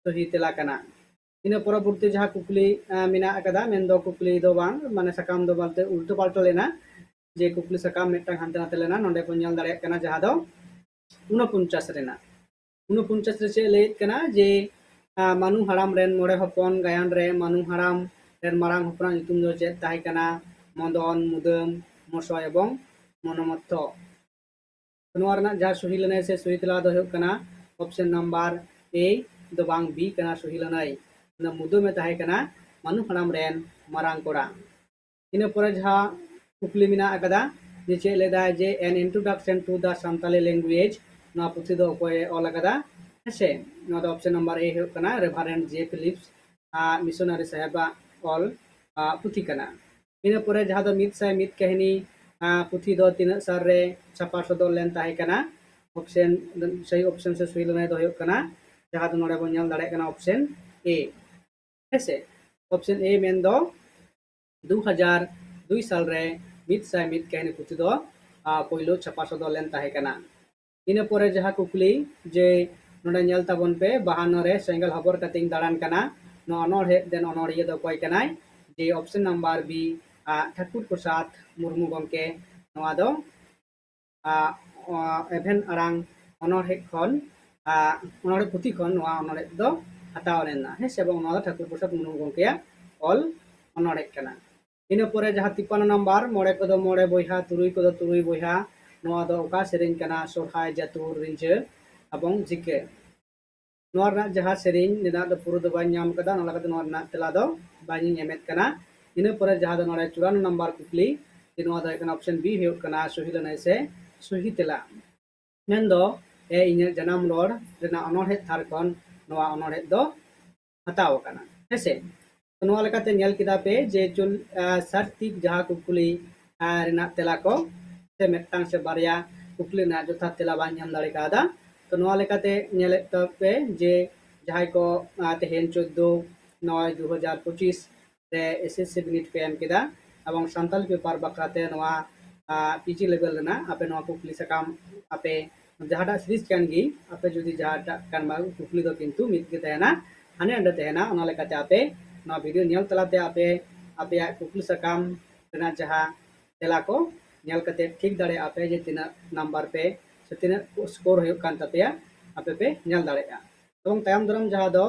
ᱥᱚᱦᱤ ᱛᱮᱞᱟ ᱠᱟᱱᱟ᱾ ᱤᱱᱟᱹ ᱯᱚᱨᱚᱵᱚᱨᱛᱤ ᱡᱟᱦᱟᱸ ᱠᱩᱠᱞᱤ, ᱟᱸ, ᱢᱮᱱᱟᱜ ᱟᱠᱟᱫᱟ, ᱢᱮᱱᱫᱚ ᱠᱩᱠᱞᱤ ᱫᱚ ᱵᱟᱝ, ᱢᱟᱱᱮ ᱥᱟᱠᱟᱢ ᱫᱚ ᱵᱚᱞᱛᱮ ᱩᱞᱴᱟᱹ ᱯᱟᱞᱴᱟ ᱞᱮᱱᱟ, ᱡᱮ ᱠᱩᱠᱞᱤ ᱥᱟᱠᱟᱢ ᱢᱤᱫᱴᱟᱝ ᱦᱟᱱᱛᱮ ᱱᱟᱛᱮ ᱞᱮᱱᱟ, ᱱᱚᱰᱮ ᱵᱚᱱ ᱧᱮᱞ ᱫᱟᱲᱮᱭᱟᱜ ᱠᱟᱱᱟ ᱡᱟᱦᱟᱸ ᱫᱚ ᱩᱱᱚᱯᱚᱧᱪᱟᱥ ᱨᱮᱱᱟᱜ᱾ ᱩᱱᱚᱯᱚᱧᱪᱟᱥ ᱨᱮ ᱪᱮᱫ ᱞᱟᱹᱭᱮᱫ ᱠᱟᱱᱟ ᱡᱮ, ᱟᱸ, ᱢᱟᱱᱩ ᱦᱟᱲᱟᱢ ᱨᱮᱱ ᱢᱚᱬᱮ ᱦᱚᱯᱚᱱ ᱜᱟᱭᱟᱱ ᱨᱮ ᱢᱟᱱᱩ ᱦᱟᱲᱟᱢ ᱨᱮᱱ ᱢᱟᱨᱟᱝ ᱦᱚᱯᱚᱱᱟᱜ ᱧᱩᱛᱩᱢ ᱫᱚ ᱪᱮᱫ ᱛᱟᱦᱮᱸ ᱠᱟᱱᱟ? ᱢᱚᱫᱚᱱ, ᱢᱩᱫᱟᱹᱢ, ᱢᱚᱥᱚᱭ ᱮᱵᱚᱝ ᱢᱚᱱᱚᱢᱚᱛᱛᱷᱚ᱾ ᱱᱚᱣᱟ ᱨᱮᱱᱟᱜ ᱡᱟᱦᱟᱸ ᱥᱚᱦᱤ ᱞᱟᱹᱱᱟᱹᱭ ᱥᱮ ᱥᱚᱦᱤ ᱛᱮᱞᱟ ᱫᱚ ᱦᱩᱭᱩᱜ ᱠᱟᱱᱟ option number A ᱫᱚ ᱵᱟᱝ, B ᱠᱟᱱᱟ ᱥᱚᱦᱤ ᱞᱟᱹᱱᱟᱹᱭ᱾ ᱚᱱᱟ ᱢᱩᱫᱟᱹᱢᱮ ᱛᱟᱦᱮᱸ ᱠᱟᱱᱟ ᱢᱟᱱᱩ ᱦᱟᱲᱟᱢ ᱨᱮᱱ ᱢᱟᱨᱟᱝ ᱠᱚᱲᱟ᱾ ᱤᱱᱟᱹ ᱯᱚᱨᱮ ᱡᱟᱦᱟᱸ ᱠᱩᱠᱞᱤ ᱢᱮᱱᱟᱜ ᱟᱠᱟᱫᱟ ᱡᱮ ᱪᱮᱫ ᱞᱮᱫᱟᱭ ᱡᱮ An Introduction to the Santali Language, ᱱᱚᱣᱟ ᱯᱩᱛᱷᱤ ᱫᱚ ᱚᱠᱚᱭᱮ ᱚᱞ ᱟᱠᱟᱫᱟ? ᱦᱮᱸᱥᱮ, ᱱᱚᱣᱟ ᱫᱚ option number A ᱦᱩᱭᱩᱜ ᱠᱟᱱᱟ Reverend J Phillips ᱟᱨ ᱢᱤᱥᱚᱱᱟᱨᱤ ᱥᱟᱦᱮᱵᱟᱜ ᱚᱞ ᱟᱨ ᱯᱩᱛᱷᱤ ᱠᱟᱱᱟ᱾ ᱤᱱᱟᱹ ᱯᱚᱨᱮ ᱡᱟᱦᱟᱸ ᱫᱚ ᱢᱤᱫ ᱥᱟᱭ ᱢᱤᱫ ᱠᱟᱹᱦᱱᱤ ᱟᱨ ᱯᱩᱛᱷᱤ ᱫᱚ ᱛᱤᱱᱟᱹᱜ ᱥᱟᱞ ᱨᱮ ᱪᱷᱟᱯᱟ ᱥᱚᱫᱚᱨ ᱞᱮᱱ ᱛᱟᱦᱮᱸ ᱠᱟᱱᱟ? ᱚᱯᱥᱮᱱ, ᱥᱟᱹᱦᱤ ᱚᱯᱥᱮᱱ ᱥᱮ ᱥᱟᱹᱦᱤ ᱞᱟᱹᱱᱟᱹᱭ ᱫᱚ ᱦᱩᱭᱩᱜ ᱠᱟᱱᱟ ᱡᱟᱦᱟᱸ ᱫᱚ ᱱᱚᱰᱮ ᱵᱚᱱ ᱧᱮᱞ ᱫᱟᱲᱮᱭᱟᱜ ᱠᱟᱱᱟ ᱚᱯᱥᱮᱱ ᱮ᱾ ᱦᱮᱸᱥᱮ, ᱚᱯᱥᱮᱱ ᱮ ᱢᱮᱱᱫᱚ ᱫᱩ ᱦᱟᱡᱟᱨ ᱫᱩᱭ ᱥᱟᱞ ᱨᱮ ᱢᱤᱫ ᱥᱟᱭ ᱢᱤᱫ ᱠᱟᱹᱦᱱᱤ ᱯᱩᱛᱷᱤ ᱫᱚ ᱟᱨ ᱯᱳᱭᱞᱳ ᱪᱷᱟᱯᱟ ᱥᱚᱫᱚᱨ ᱞᱮᱱ ᱛᱟᱦᱮᱸ ᱠᱟᱱᱟ᱾ ᱤᱱᱟᱹ ᱯᱚᱨᱮ ᱡᱟᱦᱟᱸ ᱠᱩᱠᱞᱤ ᱡᱮ ᱱᱚᱰᱮ ᱧᱮᱞ ᱛᱟᱵᱚᱱ ᱯᱮ, ᱵᱟᱦᱟᱱᱱᱚ ᱨᱮ ᱥᱮᱸᱜᱮᱞ ᱦᱚᱵᱚᱨ ᱠᱟᱛᱮᱧ ᱫᱟᱬᱟᱱ ᱠᱟᱱᱟ, ᱱᱚᱣᱟ ᱚᱱᱚᱬᱦᱮ ᱫᱮᱱ ᱚᱱᱚᱬᱦᱤᱭᱟᱹ ᱫᱚ ᱚᱠᱚᱭ ᱠᱟᱱᱟᱭ? ᱡᱮ ᱚᱯᱥᱮᱱ ᱱᱟᱢᱵᱟᱨ ᱵᱤ, ᱟᱨ ᱴᱷᱟᱹᱠᱩᱨ ᱯᱨᱚᱥᱟᱫᱽ ᱢᱩᱨᱢᱩ ᱜᱚᱢᱠᱮ ᱱᱚᱣᱟ ᱫᱚ ᱟᱨ, ᱟᱨ ᱮᱵᱷᱮᱱ ᱟᱲᱟᱝ ᱚᱱᱚᱬᱦᱮ ᱠᱷᱚᱱ, ᱟᱨ ᱚᱱᱚᱬᱦᱮ ᱯᱩᱛᱷᱤ ᱠᱷᱚᱱ ᱱᱚᱣᱟ ᱚᱱᱚᱬᱦᱮ ᱫᱚ ᱦᱟᱛᱟᱣ ᱞᱮᱱᱟ, ᱦᱮᱸ ᱥᱮ ᱵᱟᱝ? ᱱᱚᱣᱟ ᱫᱚ ᱴᱷᱟᱹᱠᱩᱨ ᱯᱨᱚᱥᱟᱫᱽ ᱢᱩᱨᱢᱩ ᱜᱚᱢᱠᱮᱭᱟᱜ ᱚᱞ ᱚᱱᱚᱬᱦᱮ ᱠᱟᱱᱟ᱾ ᱤᱱᱟᱹ ᱯᱚᱨᱮ ᱡᱟᱦᱟᱸ ᱛᱤᱯᱟᱱᱱᱚ ᱱᱟᱢᱵᱟᱨ, ᱢᱚᱬᱮ ᱠᱚᱫᱚ ᱢᱚᱬᱮ ᱵᱚᱭᱦᱟ, ᱛᱩᱨᱩᱭ ᱠᱚᱫᱚ ᱛᱩᱨᱩᱭ ᱵᱚᱭᱦᱟ, ᱱᱚᱣᱟ ᱫᱚ ᱚᱠᱟ ᱥᱮᱨᱮᱧ ᱠᱟᱱᱟ? ᱥᱚᱨᱦᱟᱭ, ᱡᱟᱹᱛᱩᱨ, ᱨᱤᱸᱡᱷᱟᱹ ᱮᱵᱚᱝ ᱡᱤᱸᱠᱟᱹ᱾ ᱱᱚᱣᱟ ᱨᱮᱱᱟᱜ ᱡᱟᱦᱟᱸ ᱥᱮᱨᱮᱧ ᱨᱮᱱᱟᱜ ᱫᱚ ᱯᱩᱨᱟᱹ ᱫᱚ ᱵᱟᱹᱧ ᱧᱟᱢ ᱠᱟᱫᱟ, ᱚᱱᱟ ᱞᱮᱠᱟᱛᱮ ᱱᱚᱣᱟ ᱨᱮᱱᱟᱜ ᱛᱮᱞᱟ ᱫᱚ ᱵᱟᱝ ᱤᱧ ᱮᱢᱮᱫ ᱠᱟᱱᱟ᱾ ᱤᱱᱟᱹ ᱯᱚᱨᱮ ᱡᱟᱦᱟᱸ ᱫᱚ ᱱᱚᱰᱮ ᱪᱩᱣᱟᱱᱱᱚ ᱱᱟᱢᱵᱟᱨ ᱠᱩᱠᱞᱤ, ᱡᱮ ᱱᱚᱣᱟ ᱫᱚ ᱦᱩᱭᱩᱜ ᱠᱟᱱᱟ ᱚᱯᱥᱮᱱ ᱵᱤ, ᱦᱩᱭᱩᱜ ᱠᱟᱱᱟ ᱥᱚᱦᱤ ᱞᱟᱹᱱᱟᱹᱭ ᱥᱮ ᱥᱚᱦᱤ ᱛᱮᱞᱟ᱾ ᱢᱮᱱᱫᱚ ᱮ ᱤᱧᱟᱹᱜ ᱡᱟᱱᱟᱢ ᱨᱚᱲ ᱨᱮᱱᱟᱜ ᱚᱱᱚᱬᱦᱮ ᱛᱷᱟᱨ ᱠᱷᱚᱱ ᱱᱚᱣᱟ ᱚᱱᱚᱬᱦᱮ ᱫᱚ ᱦᱟᱛᱟᱣ ᱟᱠᱟᱱᱟ, ᱦᱮᱸᱥᱮ᱾ ᱛᱚ, ᱱᱚᱣᱟ ᱞᱮᱠᱟᱛᱮ ᱧᱮᱞ ᱠᱮᱫᱟ ᱯᱮ ᱡᱮ ᱪᱚᱞ-, ᱟᱨ, ᱥᱟᱴ ᱴᱤ ᱡᱟᱦᱟᱸ ᱠᱩᱠᱞᱤ, ᱟᱨ, ᱨᱮᱱᱟᱜ ᱛᱮᱞᱟ ᱠᱚ ᱥᱮ ᱢᱤᱫᱴᱟᱝ ᱥᱮ ᱵᱟᱨᱭᱟ ᱠᱩᱠᱞᱤ ᱨᱮᱱᱟᱜ ᱡᱚᱛᱷᱟᱛ ᱛᱮᱞᱟ ᱵᱟᱧ ᱮᱢ ᱫᱟᱲᱮ ᱠᱟᱣᱫᱟ᱾ ᱛᱚ, ᱱᱚᱣᱟ ᱞᱮᱠᱟᱛᱮ ᱧᱮᱞᱮᱫ ᱛᱟᱯᱮ ᱡᱮ ᱡᱟᱦᱟᱸᱭ ᱠᱚ, ᱟᱨ, ᱛᱮᱦᱮᱧ ᱪᱳᱫᱽᱫᱳ ᱱᱚᱭ ᱫᱩ ᱦᱟᱡᱟᱨ ᱯᱚᱸᱪᱤᱥ ᱨᱮ ᱮᱥ ᱮᱥ ᱥᱤ ᱵᱤᱱᱤᱰ ᱯᱮ ᱮᱢ ᱠᱮᱫᱟ ᱮᱵᱚᱝ ᱥᱟᱱᱛᱟᱞᱤ ᱯᱮᱯᱟᱨ ᱵᱟᱠᱷᱨᱟᱛᱮ ᱱᱚᱣᱟ, ᱟᱨ, ᱯᱤ ᱡᱤ ᱞᱮᱵᱮᱞ ᱨᱮᱱᱟᱜ ᱟᱯᱮ ᱱᱚᱣᱟ ᱠᱩᱠᱞᱤ ᱥᱟᱠᱟᱢ ᱟᱯᱮ ᱡᱟᱦᱟᱸᱴᱟᱜ ᱥᱤᱨᱤᱡᱽ ᱠᱟᱱ ᱜᱮ, ᱟᱯᱮ ᱡᱩᱫᱤ ᱡᱟᱦᱟᱸᱴᱟᱜ ᱠᱟᱱ ᱵᱟ ᱠᱩᱠᱞᱤ ᱫᱚ ᱠᱤᱱᱛᱩ ᱢᱤᱫ ᱜᱮ ᱛᱟᱦᱮᱱᱟ, ᱦᱟᱸᱰᱮ ᱱᱟᱸᱰᱮ ᱛᱟᱦᱮᱱᱟ᱾ ᱚᱱᱟ ᱞᱮᱠᱟᱛᱮ ᱟᱯᱮ ᱱᱚᱣᱟ ᱵᱷᱤᱰᱤᱭᱳ ᱧᱮᱞ ᱛᱟᱞᱟᱛᱮ ᱟᱯᱮ ᱟᱯᱮᱭᱟᱜ ᱠᱩᱠᱞᱤ ᱥᱟᱠᱟᱢ ᱨᱮᱱᱟᱜ ᱡᱟᱦᱟᱸ ᱛᱮᱞᱟ ᱠᱚ ᱧᱮᱞ ᱠᱟᱛᱮ ᱴᱷᱤᱠ ᱫᱟᱲᱮᱭᱟᱜᱼᱟ ᱯᱮ ᱡᱮ ᱛᱤᱱᱟᱹᱜ ᱱᱟᱢᱵᱟᱨ ᱯᱮ ᱥᱮ ᱛᱤᱱᱟᱹᱜ ᱥᱠᱳᱨ ᱦᱩᱭᱩᱜ ᱠᱟᱱ ᱛᱟᱯᱮᱭᱟ, ᱟᱯᱮ ᱯᱮ ᱧᱮᱞ ᱫᱟᱲᱮᱭᱟᱜᱼᱟ᱾ ᱮᱵᱚᱝ ᱛᱟᱭᱚᱢ ᱫᱟᱨᱟᱢ ᱡᱟᱦᱟᱸ ᱫᱚ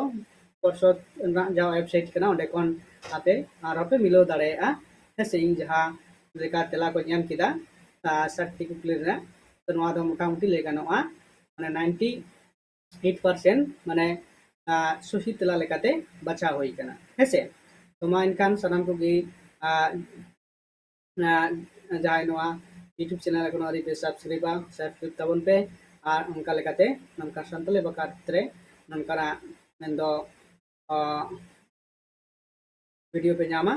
ᱯᱚᱨᱥᱚᱫ ᱨᱮᱱᱟᱜ ᱡᱟᱦᱟᱸ ᱣᱮᱵᱥᱟᱭᱤᱴ ᱠᱟᱱᱟ, ᱚᱸᱰᱮ ᱠᱷᱚᱱ ᱟᱯᱮ ᱟᱨᱦᱚᱸ ᱯᱮ ᱢᱤᱞᱟᱹᱣ ᱫᱟᱲᱮᱭᱟᱜᱼᱟ᱾ ᱦᱮᱸ ᱥᱮ, ᱤᱧ ᱡᱟᱦᱟᱸ ᱞᱮᱠᱟ ᱛᱮᱞᱟ ᱠᱚᱧ ᱮᱢ ᱠᱮᱫᱟ, ᱟᱨ ᱥᱟᱴ ᱴᱤ ᱠᱩᱠᱞᱤ ᱨᱮᱱᱟᱜ, ᱛᱚ ᱱᱚᱣᱟ ᱫᱚ ᱢᱚᱴᱟᱢᱩᱴᱤ ᱞᱟᱹᱭ ᱜᱟᱱᱚᱜᱼᱟ, ᱢᱟᱱᱮ, ᱱᱟᱭᱤᱱᱴᱤ ᱮᱭᱤᱴ ᱯᱟᱨᱥᱮᱱᱴ, ᱢᱟᱱᱮ, ᱟᱨ, ᱥᱚᱦᱤ ᱛᱮᱞᱟ ᱞᱮᱠᱟᱛᱮ ᱵᱟᱪᱷᱟᱣ ᱦᱩᱭ ᱠᱟᱱᱟ᱾ ᱦᱮᱸ ᱥᱮ, ᱛᱚ ᱢᱟ ᱮᱱᱠᱷᱟᱱ ᱥᱟᱱᱟᱢ ᱠᱚᱜᱮ, ᱟᱨ, ᱟᱨ, ᱡᱟᱦᱟᱸᱭ ᱱᱚᱣᱟ YouTube ᱪᱮᱱᱮᱞ ᱮᱠᱷᱚᱱᱚ ᱟᱹᱣᱨᱤ ᱯᱮ ᱥᱟᱵᱥᱠᱨᱟᱭᱤᱵᱟ, ᱥᱟᱵᱥᱠᱨᱟᱭᱤᱵ ᱛᱟᱵᱚᱱ ᱯᱮ᱾ ᱟᱨ ᱚᱱᱠᱟ ᱞᱮᱠᱟᱛᱮ ᱱᱚᱝᱠᱟ ᱥᱟᱱᱛᱟᱲᱤ ᱵᱟᱠᱷᱨᱟ ᱨᱮ ᱱᱚᱝᱠᱟᱱᱟᱜ ᱢᱮᱱᱫᱚ, ᱟᱨ, ᱵᱷᱤᱰᱤᱭᱳ ᱯᱮ ᱧᱟᱢᱟ᱾